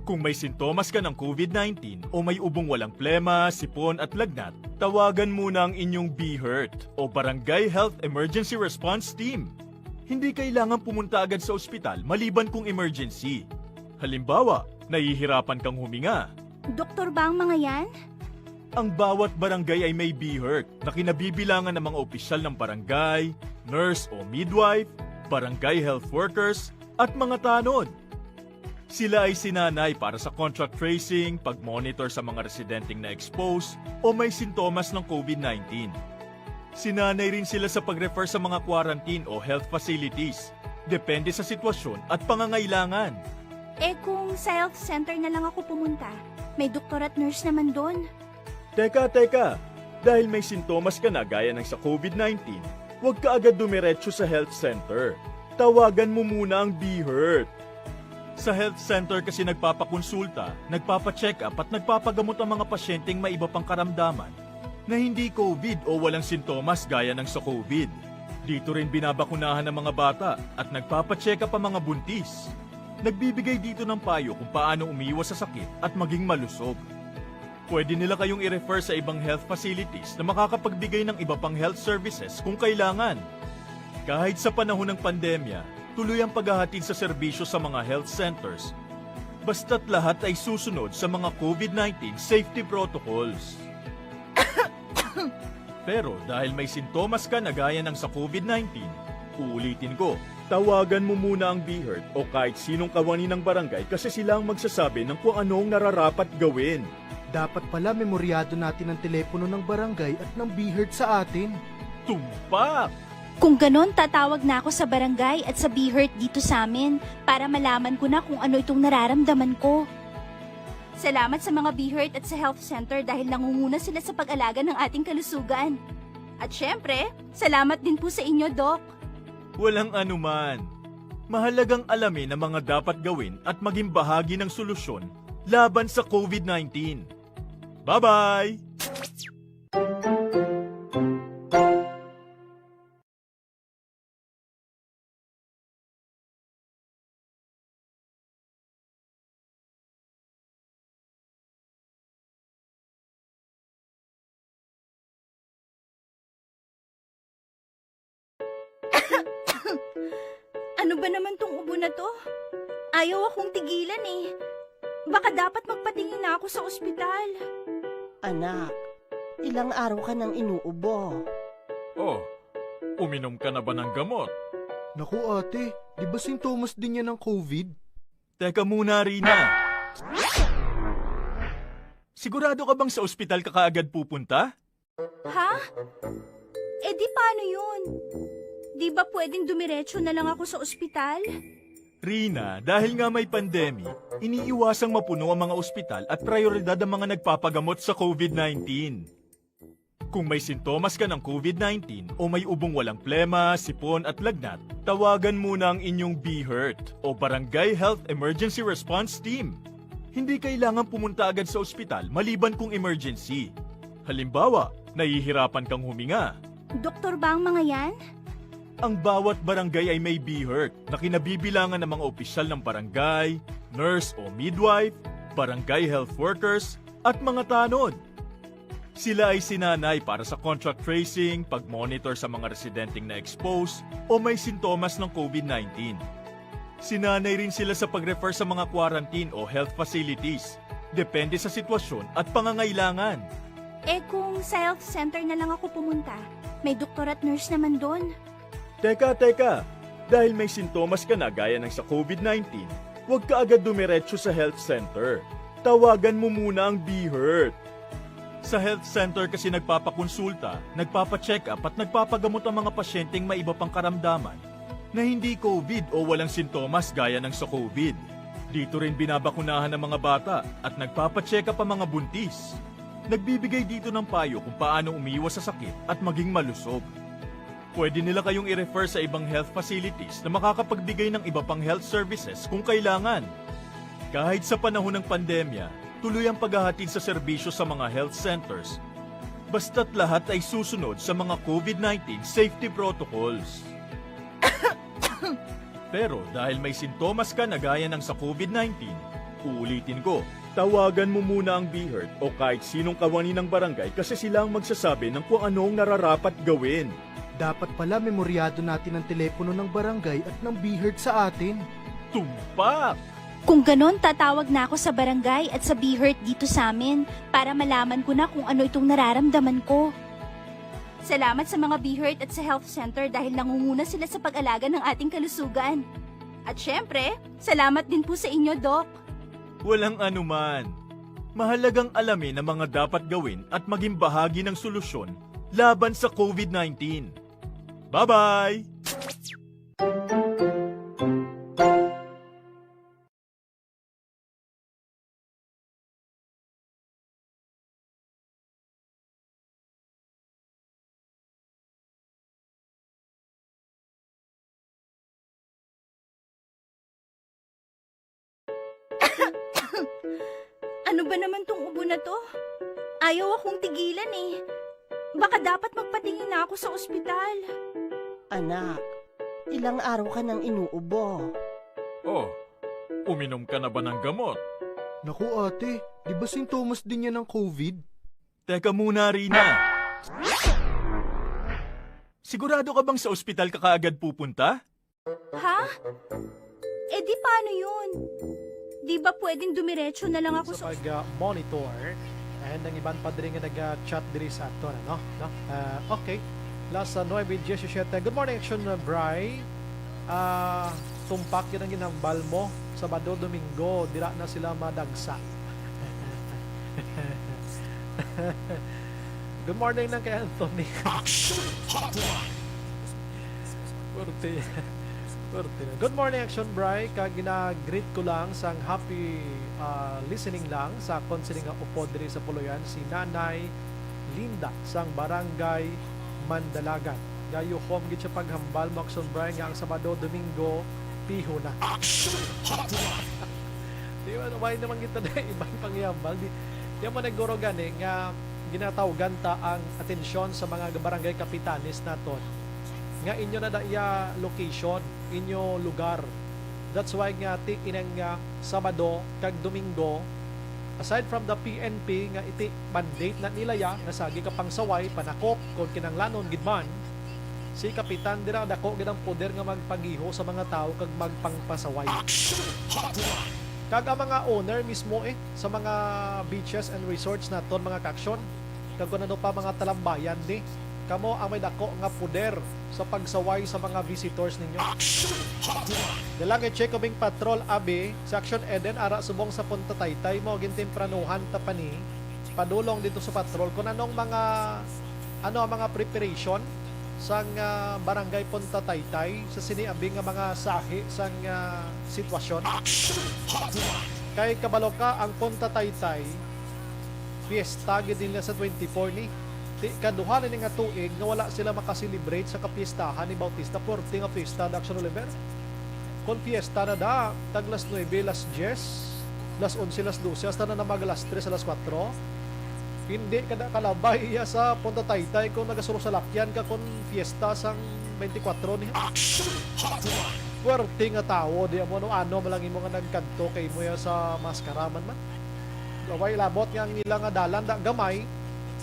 Kung may sintomas ka ng COVID nineteen o may ubong walang plema, sipon at lagnat, tawagan muna ang inyong BHERT o Barangay Health Emergency Response Team. Hindi kailangan pumunta agad sa ospital maliban kung emergency. Halimbawa, nahihirapan kang huminga. Doktor ba ang mga yan? Ang bawat barangay ay may BHERT na kinabibilangan ng mga opisyal ng barangay, nurse o midwife, barangay health workers, at mga tanod. Sila ay sinanay para sa contact tracing, pag-monitor sa mga residenteng na-expose o may sintomas ng COVID nineteen. Sinanay rin sila sa pag-refer sa mga quarantine o health facilities, depende sa sitwasyon at pangangailangan. Eh, kung sa health center na lang ako pumunta, may doktor at nurse naman doon. Teka, teka! Dahil may sintomas ka na gaya ng sa COVID nineteen, huwag ka agad dumiretso sa health center. Tawagan mo muna ang BHERT. Sa health center kasi nagpapakonsulta, nagpapacheck-up at nagpapagamot ang mga pasyenteng may iba pang karamdaman na hindi COVID o walang sintomas gaya ng sa COVID. Dito rin binabakunahan ang mga bata at nagpapacheck-up ang mga buntis. Nagbibigay dito ng payo kung paano umiwas sa sakit at maging malusog. Pwede nila kayong i-refer sa ibang health facilities na makakapagbigay ng iba pang health services kung kailangan. Kahit sa panahon ng pandemya, tuloy ang paghahatid sa serbisyo sa mga health centers, basta't lahat ay susunod sa mga COVID nineteen safety protocols. Pero dahil may sintomas ka na gaya ng sa COVID nineteen, uulitin ko, tawagan mo muna ang BHERT o kahit sinong kawani ng barangay kasi sila ang magsasabi ng kung ano ang nararapat gawin. Dapat pala memoryado natin ang telepono ng barangay at ng BHERT sa atin. Tumpak! Kung ganon, tatawag na ako sa barangay at sa BHERT dito sa amin para malaman ko na kung ano itong nararamdaman ko. Salamat sa mga BHERT at sa health center dahil nangunguna sila sa pag-alaga ng ating kalusugan. At syempre, salamat din po sa inyo, Doc. Walang anuman. Mahalagang alamin ang mga dapat gawin at maging bahagi ng solusyon laban sa COVID nineteen. Bye-bye! Ano ba naman tong ubo na 'to? Ayaw akong tigilan, eh. Baka dapat magpatingin na ako sa ospital. Anak, ilang araw ka nang inuubo. Oh, uminom ka na ba ng gamot? Naku, ate, di ba sintomas din yan ng COVID? Teka muna, Rina. Sigurado ka bang sa ospital ka kaagad pupunta? Ha? Eh, di paano yun? Di ba pwedeng dumiretso na lang ako sa ospital? Rina, dahil nga may pandemic, iniiwasang mapuno ang mga ospital at prioridad ang mga nagpapagamot sa COVID nineteen. Kung may sintomas ka ng COVID nineteen o may ubong walang plema, sipon at lagnat, tawagan muna ang inyong BHERT o Barangay Health Emergency Response Team. Hindi kailangan pumunta agad sa ospital maliban kung emergency. Halimbawa, nahihirapan kang huminga. Doktor ba ang mga yan? Ang bawat barangay ay may BHERT na kinabibilangan ng mga opisyal ng barangay, nurse o midwife, barangay health workers, at mga tanod. Sila ay sinanay para sa contact tracing, pag-monitor sa mga residenteng na-expose o may sintomas ng COVID nineteen. Sinanay rin sila sa pag-refer sa mga quarantine o health facilities, depende sa sitwasyon at pangangailangan. Eh, kung sa health center na lang ako pumunta, may doktor at nurse naman doon. Teka, teka! Dahil may sintomas ka na gaya ng sa COVID nineteen, huwag ka agad dumiretso sa health center. Tawagan mo muna ang BHERT. Sa health center kasi nagpapakonsulta, nagpapacheck-up at nagpapagamot ang mga pasyenteng may iba pang karamdaman na hindi COVID o walang sintomas gaya ng sa COVID. Dito rin binabakunahan ang mga bata at nagpapacheck-up ang mga buntis. Nagbibigay dito ng payo kung paano umiwas sa sakit at maging malusog. Pwede nila kayong i-refer sa ibang health facilities na makakapagbigay ng iba pang health services kung kailangan. Kahit sa panahon ng pandemya, tuloy ang paghahatid sa serbisyo sa mga health centers, basta't lahat ay susunod sa mga COVID nineteen safety protocols. Pero dahil may sintomas ka na gaya ng sa COVID nineteen, uulitin ko, tawagan mo muna ang BHERT o kahit sinong kawani ng barangay kasi sila ang magsasabi ng kung ano ang nararapat gawin. Dapat pala memoryado natin ang telepono ng barangay at ng BHERT sa atin. Tumpak! Kung ganon, tatawag na ako sa barangay at sa BHERT dito sa amin para malaman ko na kung ano itong nararamdaman ko. Salamat sa mga BHERT at sa health center dahil nangunguna sila sa pag-alaga ng ating kalusugan. At syempre, salamat din po sa inyo, Doc. Walang anuman. Mahalagang alamin ang mga dapat gawin at maging bahagi ng solusyon laban sa COVID nineteen. Bye-bye! Ano ba naman tong ubo na 'to? Ayaw akong tigilan, eh. Baka dapat magpatingin na ako sa ospital. Anak, ilang araw ka nang inuubo. Oh, uminom ka na ba ng gamot? Naku, ate, di ba sintomas din yan ng COVID? Teka muna, Rina. Sigurado ka bang sa ospital ka kaagad pupunta? Ha? Eh, di paano yun? Di ba pwedeng dumiretso na lang ako sa pag, ah, monitor. And ang iban pa diri nga nag-chat diri sa ato, ano? No? Ah, okay. Las, ah, nuebe diecisiete. Good morning, Action, ah, Bri. Ah, tumpak yun ang ginhambal mo. Sabado, Domingo, dira na sila madagsa. Good morning lang kay Anthony. Action Hotline. Pwerte. Pwerte na. Good morning, Action Bri. Kag gina-greet ko lang sang happy, ah, listening lang sa akon sini nga upod diri sa Puluyan, si Nanay Linda sang Barangay Mandalagan. Gayuhom gid siya paghambal mo, Action Bri, nga ang Sabado, Domingo, piho na. Action Hotline! Di ba, why naman kita na ibang pangyambal? Di, di mo naguro gani nga ginatawgan ta ang atensyon sa mga barangay kapitanes naton nga inyo na da iya location, inyo lugar. That's why nga ti inang, ah, Sabado kag Domingo, aside from the P N P nga iti mandate na nila ya nga sagi ka pangsaway, panakop, kon kinanglanon gid man, si kapitan dira dako gid ang poder nga magpagiho sa mga tawo kag magpangpasaway. Action Hotline! Kag ang mga owner mismo eh sa mga beaches and resorts naton, mga ka-action, kag kun ano pa, mga talambayan ni, kamo ang may dako nga poder sa pagsaway sa mga visitors ninyo. Action Hotline! Dalang i-check ko bing patrol, abi, sa Action Eden, ara subong sa Punta Taytay mo, gintempranuhan ta pa ni padulong dito sa patrol. Kung anong mga, ano ang mga preparation sang, ah, Barangay Punta Taytay sa sini abi nga mga sahi sang, ah, sitwasyon? Action Hotline! Kay kabalo ka, ang Punta Taytay, fiesta gid nila sa twenty-four ni. Ti, kaduha na ni nga tuig nga wala sila makaselebrate sa kapiestahan ni Bautista Forte nga fiesta, Dax Oliver. Kon fiesta na da, tag las nuebe, las diyes, las onse, las dose, hasta na na mag las tres, alas kuwatro. Hindi ka na kalabay iya sa Punta Taytay kung nagasurosalakyan ka kung fiesta sang twenty-four ni. Action Hotline! Puwerte nga tawo, di amo ano-ano man lang imo nga nagkadto kay mo iya sa maskara man man. Way labot nga ang ila nga dalan da gamay.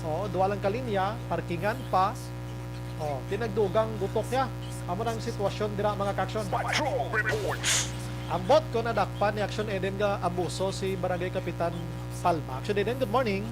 O, duha lang ka linya, parkingan pa. O, tinagdugang gutok niya. Amo na ang sitwasyon dira, mga ka-action. Patrol reports. Ambot ko nadakpan ni Action Eden nga abuso si Barangay Kapitan Palma. Action Eden, good morning.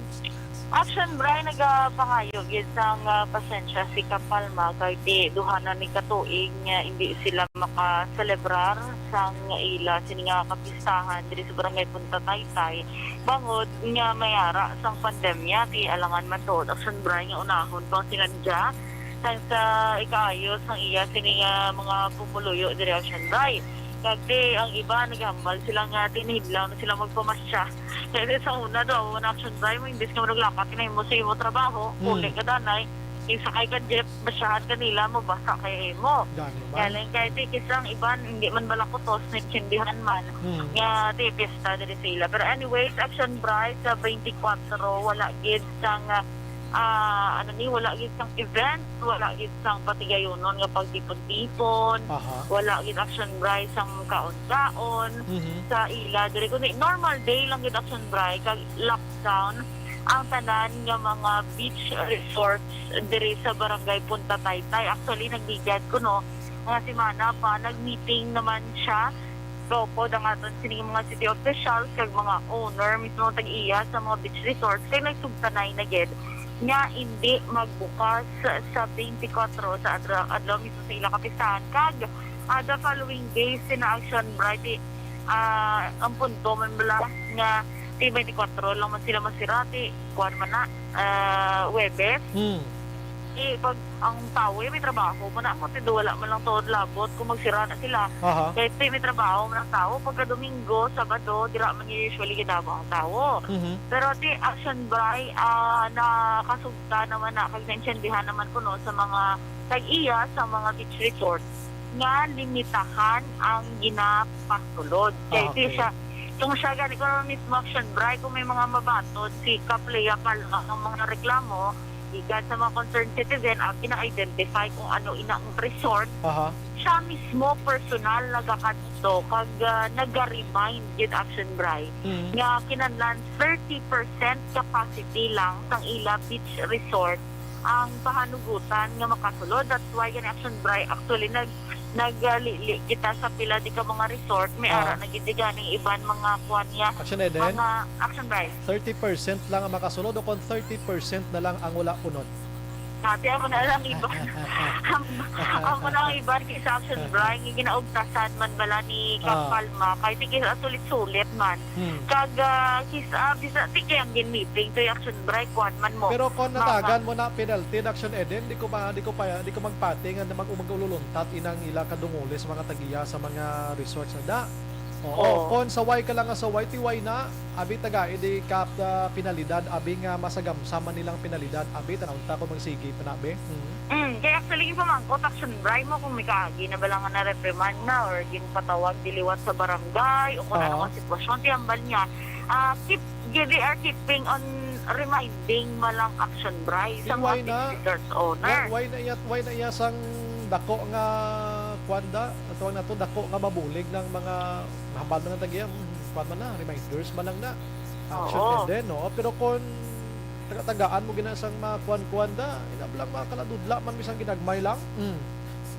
Action Bri, nagapangayo gid sang, ah, pasensya si Kapalma kay ti duha na ni ka tuig nga indi sila makaselebrar sang ila sini nga kapistahan diri sa Barangay Punta Taytay, bangod nga may ara sang pandemya. Ti alangan man tuod, Action Bri, nga unahon pa ang sinadya sang sa ikaayo sang iya sini nga mga pumuluyo diri, Action Bri. Kag ti ang iba nagahambal sila nga tinihidlaw na sila magpamasya. Kay sa una daw, ang Action Bri mo, imbis nga manuglakat ka na himo sa imo trabaho, Hmm. uli ka danay, yung sakay ka jeep, basyahan ka nila, mabasa kay imo. Gani ba? Galing kay ti, kisa ang iban, hindi man bala kutos, naintindihan man, Hmm. nga ti, pista diri sa ila. Pero anyways, Action Bri, sa twenty-four, wala gid sang, ah, ano ni, wala gid sang event, wala gid sang patigayunon nga pagtipon-tipon, Aha. wala gid, Action Bri, sang kaon-kaon Mhm. sa ila diri, kundi normal day lang gid, Action Bri, kag lockdown ang tanan nga mga beach resorts diri sa Barangay Punta Taytay. Actually, nagligad ko, no, nga semana pa, nag-meeting naman siya, kaupod ang aton sining mga city officials kag mga owner mismo tag-iya sa mga beach resorts, kay nagsugtanay na gid nga hindi magbukas sa twenty-four sa adra-, adlaw mismo sa ila kapistahan. Kag, ah, the following days, sina Action Bri, ah, ang punto man bala nga ti twenty-four lang man sila masira, ti kuwan man na, ah, Huwebes. Hmm. Eh, pag ang tawo, eh, may trabaho man na, mo, ti do wala man lang tuod labot kung magsira na sila. Aha. Kay ti may trabaho man ang tawo, pagka Domingo, Sabado, dira man usually gidamo ang tawo. Mhm. Pero ti Action Bri, ah, nakasugta naman na, kag naintindihan naman kuno sa mga tag-iya sa mga beach resort nga limitahan ang ginapasulod. Kay Ah, ti okay. siya, kung siya gani ko naman mismo, Action Bri, kung may mga mabaton si Kaplaya Palma ang mga reklamo gikan sa mga concerned citizen, ang ina-identify kung ano ina ang resort, Aha. siya mismo personal nagakadto kag, ah, naga-remind gid, Action Bri, Mm. nga kinahanglan thirty percent capacity lang sang ila beach resort ang pahanugutan nga makasulod. That's why gani, Action Bri, actually nag-, naglili kita sa pila di ka mga resort, may Oh. ara na gid gani iban mga kuan niya, Action Eden? mga Action Bri. Thirty percent lang ang makasulod o kung thirty percent na lang ang wala unod? Dati amo na lang iban. Amo na ang iban kay sa Action Bright, nga ginaugtasan man bala ni Kap Ah. Palma, kay sige, sulit-sulit man. Hmm. Kag, ah, kis-, ah, bisa, ti kay ang gin-meeting kay Action Bright, kuwan man mo. Pero kung Maka- natagan mo na penalty na Action Eden, di ko pa, di ko pa, di ko magpati nga mag-, mag-ululuntat inang ila kadunguli sa mga tagiya sa mga resorts na da. Oo, Oo. Kung saway ka lang nga saway, ti why na? Abi tagai di ka, ah, penalidad, abi nga masagamsam man nilang penalidad, abi tanawon ta kung magsigi pa na, be. Mm. Mm, kay actually, yung pamangkot, Action Bright mo kung may kaagi na bala nga na-reprimand na or ginpatawag diliwat sa barangay o kung ano Oo. Ang sitwasyon, ti hambal niya, ah, keep, they are keeping on reminding malang Action Bright sa Ti mga why na? Business resort owner. Why, why na iya, why na iya sang dako nga, kuwan da, tawag na to, dako nga mabulig ng mga hambal na tagiya, mm, kuwan man na, reminders man lang na. Action Oo. Eden, no? Pero kung taga-tagaan mo gina sang mga kuwan-kuwan da, ina lang mga kaladudla man, bisan ginagmay lang. Mm.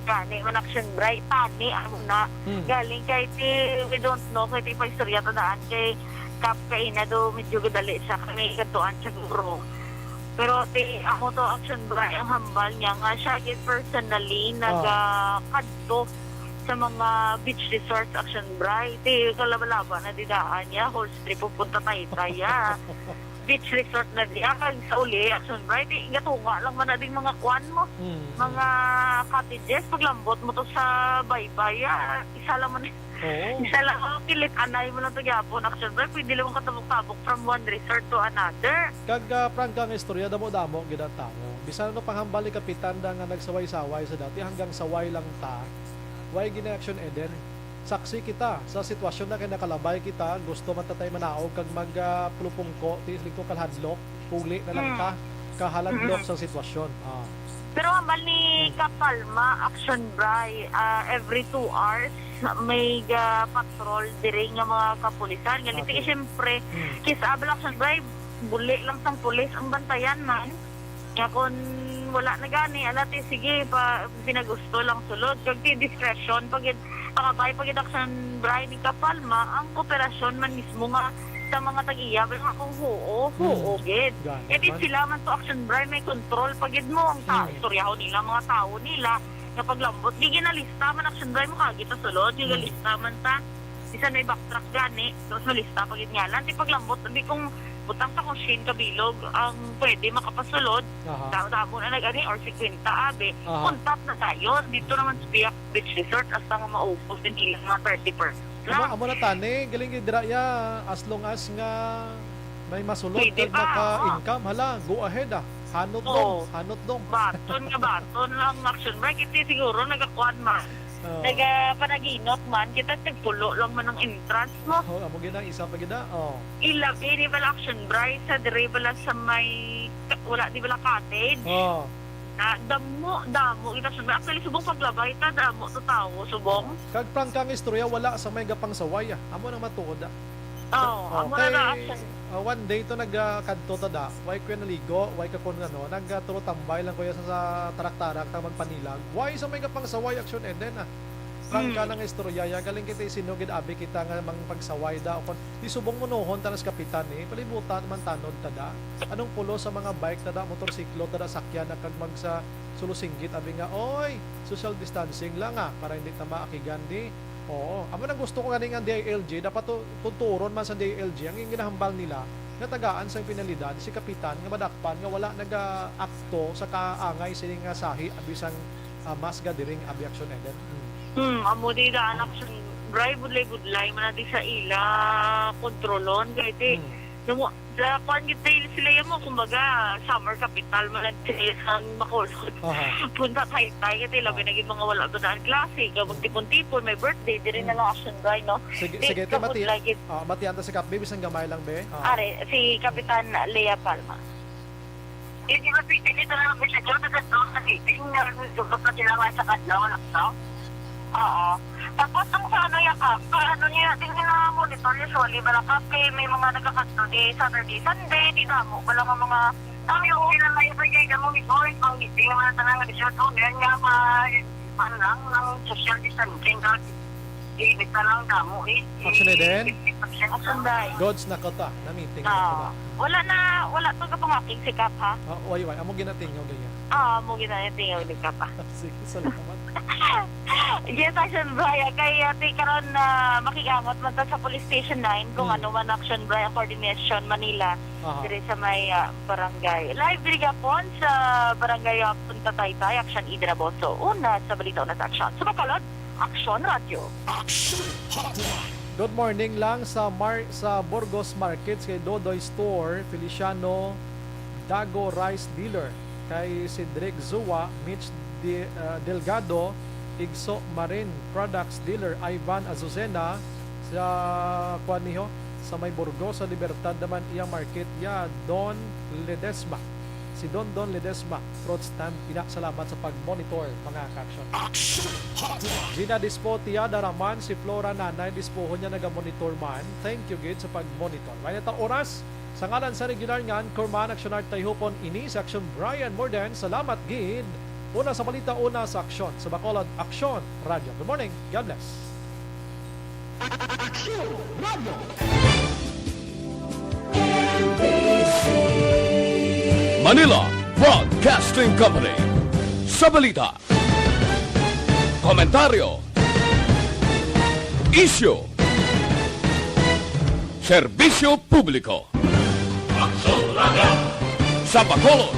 Gani man, Action Bright, tani, amo na. Hmm. Galing kay ti, we don't know, kay ti pa istorya to daan kay Kap kaina do, medyo gadali siya, kami kadtuan siya guro. Pero ti, amo to, Action Bright, ang hambal niya nga siya gid personally Ah. nagakadto sa mga beach resorts, Action Bright. Ti, kalaba-laba na di daan niya, whole trip pupunta Taytay, ya. Beach resort na diya, kag sa uli, Action Bright, eh, gatunga lang man na ding mga kwan mo. Mm, mm. Mga cottages, paglambot mo to sa baybay, ah, isa lang man, Oo. isa lang ang pilit, anay mo lang to gyapon, Action Bright, pwede lang katabok-tabok from one resort to another. Kag, ah, prangka nga istorya, damo-damo gid ang tawo. Bisan ano pang hambal ni Kapitan da nga nagsaway-saway sa dati, hanggang saway lang ta, way gina-Action Eden. Saksi kita sa sitwasyon na kay nakalabay kita, gusto man ta tay manaog kag mag, ah, pulupungko, ti, siling ko, kalhadlok, puli na lang Mm. ta, kahadlok Mm-mm. sa sitwasyon. Ah. Pero hambal ni Mm. Kap Palma, Action Bright, ah, every two hours, may ga-patrol diri nga mga kapulisan. Nga, Okay. siyempre, Mm. kis-a bala, Action Bright, buli lang sang pulis ang bantayan man. Nga kun wala na gani, ala ti, sige, pa, pinagusto lang sulod. Kag ti discretion, pag yun, pangabay, pag yun, Action Bright ni Kap Palma, ang kooperasyon man mismo nga sa mga tag-iya, pero nga kung huo, huo Mm. gid. Gani E di man. sila man to, Action Bright, may control, pag yun mo, ang ta-, Mm. istoryahon nila, mga tawo nila, nga paglambot, di ginalista man, Action Bright, mo kagita sulod, di Mm. ginalista man ta. Bisan may backtrack gani, tapos malista pa gid ngalan. Ti paglambot, di kung butang sa kung siyam ka bilog ang pwede makapasulod, Aha. da-, damo na nag-ani, or singkwenta abi, Aha. Untat na tayo. Dito naman sa Biak Beach Resort, hasta nga maubos din ilang mga thirty percent Amo, lang. Amo na tani, galing gid dira ya, as long as nga may masulod Pwede kag pa, naka-income, hala, go ahead, ah. Hanot Oo. dong, hanot dong. Baton nga baton lang, Action Bright. Kiti siguro nagakuan man. Oo. Nagapanaginot man, kita tagpulo lang man ang entrance mo. Oh, amo gid ang isa pa gid na. Oh. Ilabi ni bala, Action Bright, sa diri bala sa may, wala di bala cottage. Oh. Na damo, damo kita sa, actually, subong paglabay ta, damo to tawo, subong. Kag prangka nga istorya, wala sa may gapangsaway, ah. Amo nang matuod, ah. Oh, Oh, amo na kay, na, Action. Ah, one day to nag, ah, kadto ta da, way ko naligo, way ka kun ano, nag, ah, tulo tambay lang ko ya sa, sa tarak-tarak, ta magpanilag. Way sa may gapangsaway, Action Eden, ah. Prangka Mm. na nga istorya ya, galing kita sino gid abi kita nga mang pagsaway da, o kon, di subong munuhon ta nas kapitan, eh, palibutan man tanod ta da. Anong pulo sa mga bike ta da, motorsiklo ta da, sakyan na kag magsa sulo singgit, abi nga, "Oy, social distancing lang, ah, para hindi ta maakigan di." Oo, amo nang gusto ko ganing ang D I L G, dapat tu-, tuturon man sa D I L G ang ginahambal nila nga tagaan sang penalidad si kapitan nga madakpan nga wala nagaakto sa kaangay sini nga sahi, abi sang ah, mas gadiring abi Action Eden. Mm. Hmm, amo di daan, Action Bright, budlay-budlay man na di sa ila kontrolon. Kay ti, Hmm. namo, sa kuan gid tayo sila yan mo, kumbaga, summer capital man lang sila sa Bacolod. Aha. Punta Taytay, kay ti, labi Ah. na gid mga wala ba daan klase, kag Hmm. magtipon-tipon, may birthday, diri na Hmm. lang Action Bright, no? Sige, Di, sige, ti, mati-, kabudlay gid. Ah, matian ta si Kap, be, bisan gamay lang, be. Ah. Are, si Kapitan Lea Palma. Hindi ba pwede dito na lang siya dyan? Kasi doon sa meeting, na doon pa sila nga sa Kadlaw, no? Oo. Tapos ang sa ano, Yakap, sa ano niya, din nila monitor usually, bala, kasi may mga nagkakadto di Saturday, Sunday, di damo, wala nga mga, ang yung ilan na yung pwede ka monitor, pang meeting naman ang tanang resort owner nga ma-, ano lang, ng social distancing, kasi Init na lang kamo eh. Action na din? Action, day. Goods na ko ta. Na-meeting na ko na. Ah, wala na, wala to ka pangaping sikap, ha? Ah, way, way. Amo ginatingaw ganyan. Ah, amo ginatingaw ni ka pa. Sige, salamat. Yes, Action Brian. Kay, ah, ti karon na makigamot man ta sa Police Station nine kung Hmm. ano man, Action Brian, Coordination Manila, Aha. Diri sa may, ah, barangay. Live diri gapon sa barangay, ah, Punta Taytay, Action Idra Boso. Una sa balita, una sa aksyon. Sa Bacolod, Action Radyo. Action Hotline. Good morning lang sa Mar-, sa Burgos Market, kay Dodoy Store, Feliciano, Dago Rice Dealer, kay Cedric Zua, Mitch Di-, ah, Delgado, Igso Marine Products Dealer, Ivan Azucena, sa, kuan niyo, sa may Burgos sa Libertad naman iya market ya, Don Ledesma. Si Don Don Ledesma, fruit stand, ina, salamat sa pag-monitor, mga ka-action. Action Hotline. Gina Dispotia, Daraman, si Flora Nanay Dispoho niya naga-monitor man. Thank you gid sa pag-monitor. May nata oras, sa ngalan sa regular nga anchorman, Action Art Tayhupon, ini sa Action Brian Morden. Salamat gid. Una sa balita, una sa aksyon. Sa Bacolod, Aksyon Radyo. Good morning. God bless. Aksyon Radyo. Manila Broadcasting Company. Sa balita, komentaryo, isyu, serbisyo publiko. Aksyon Radyo. Sa Bacolod,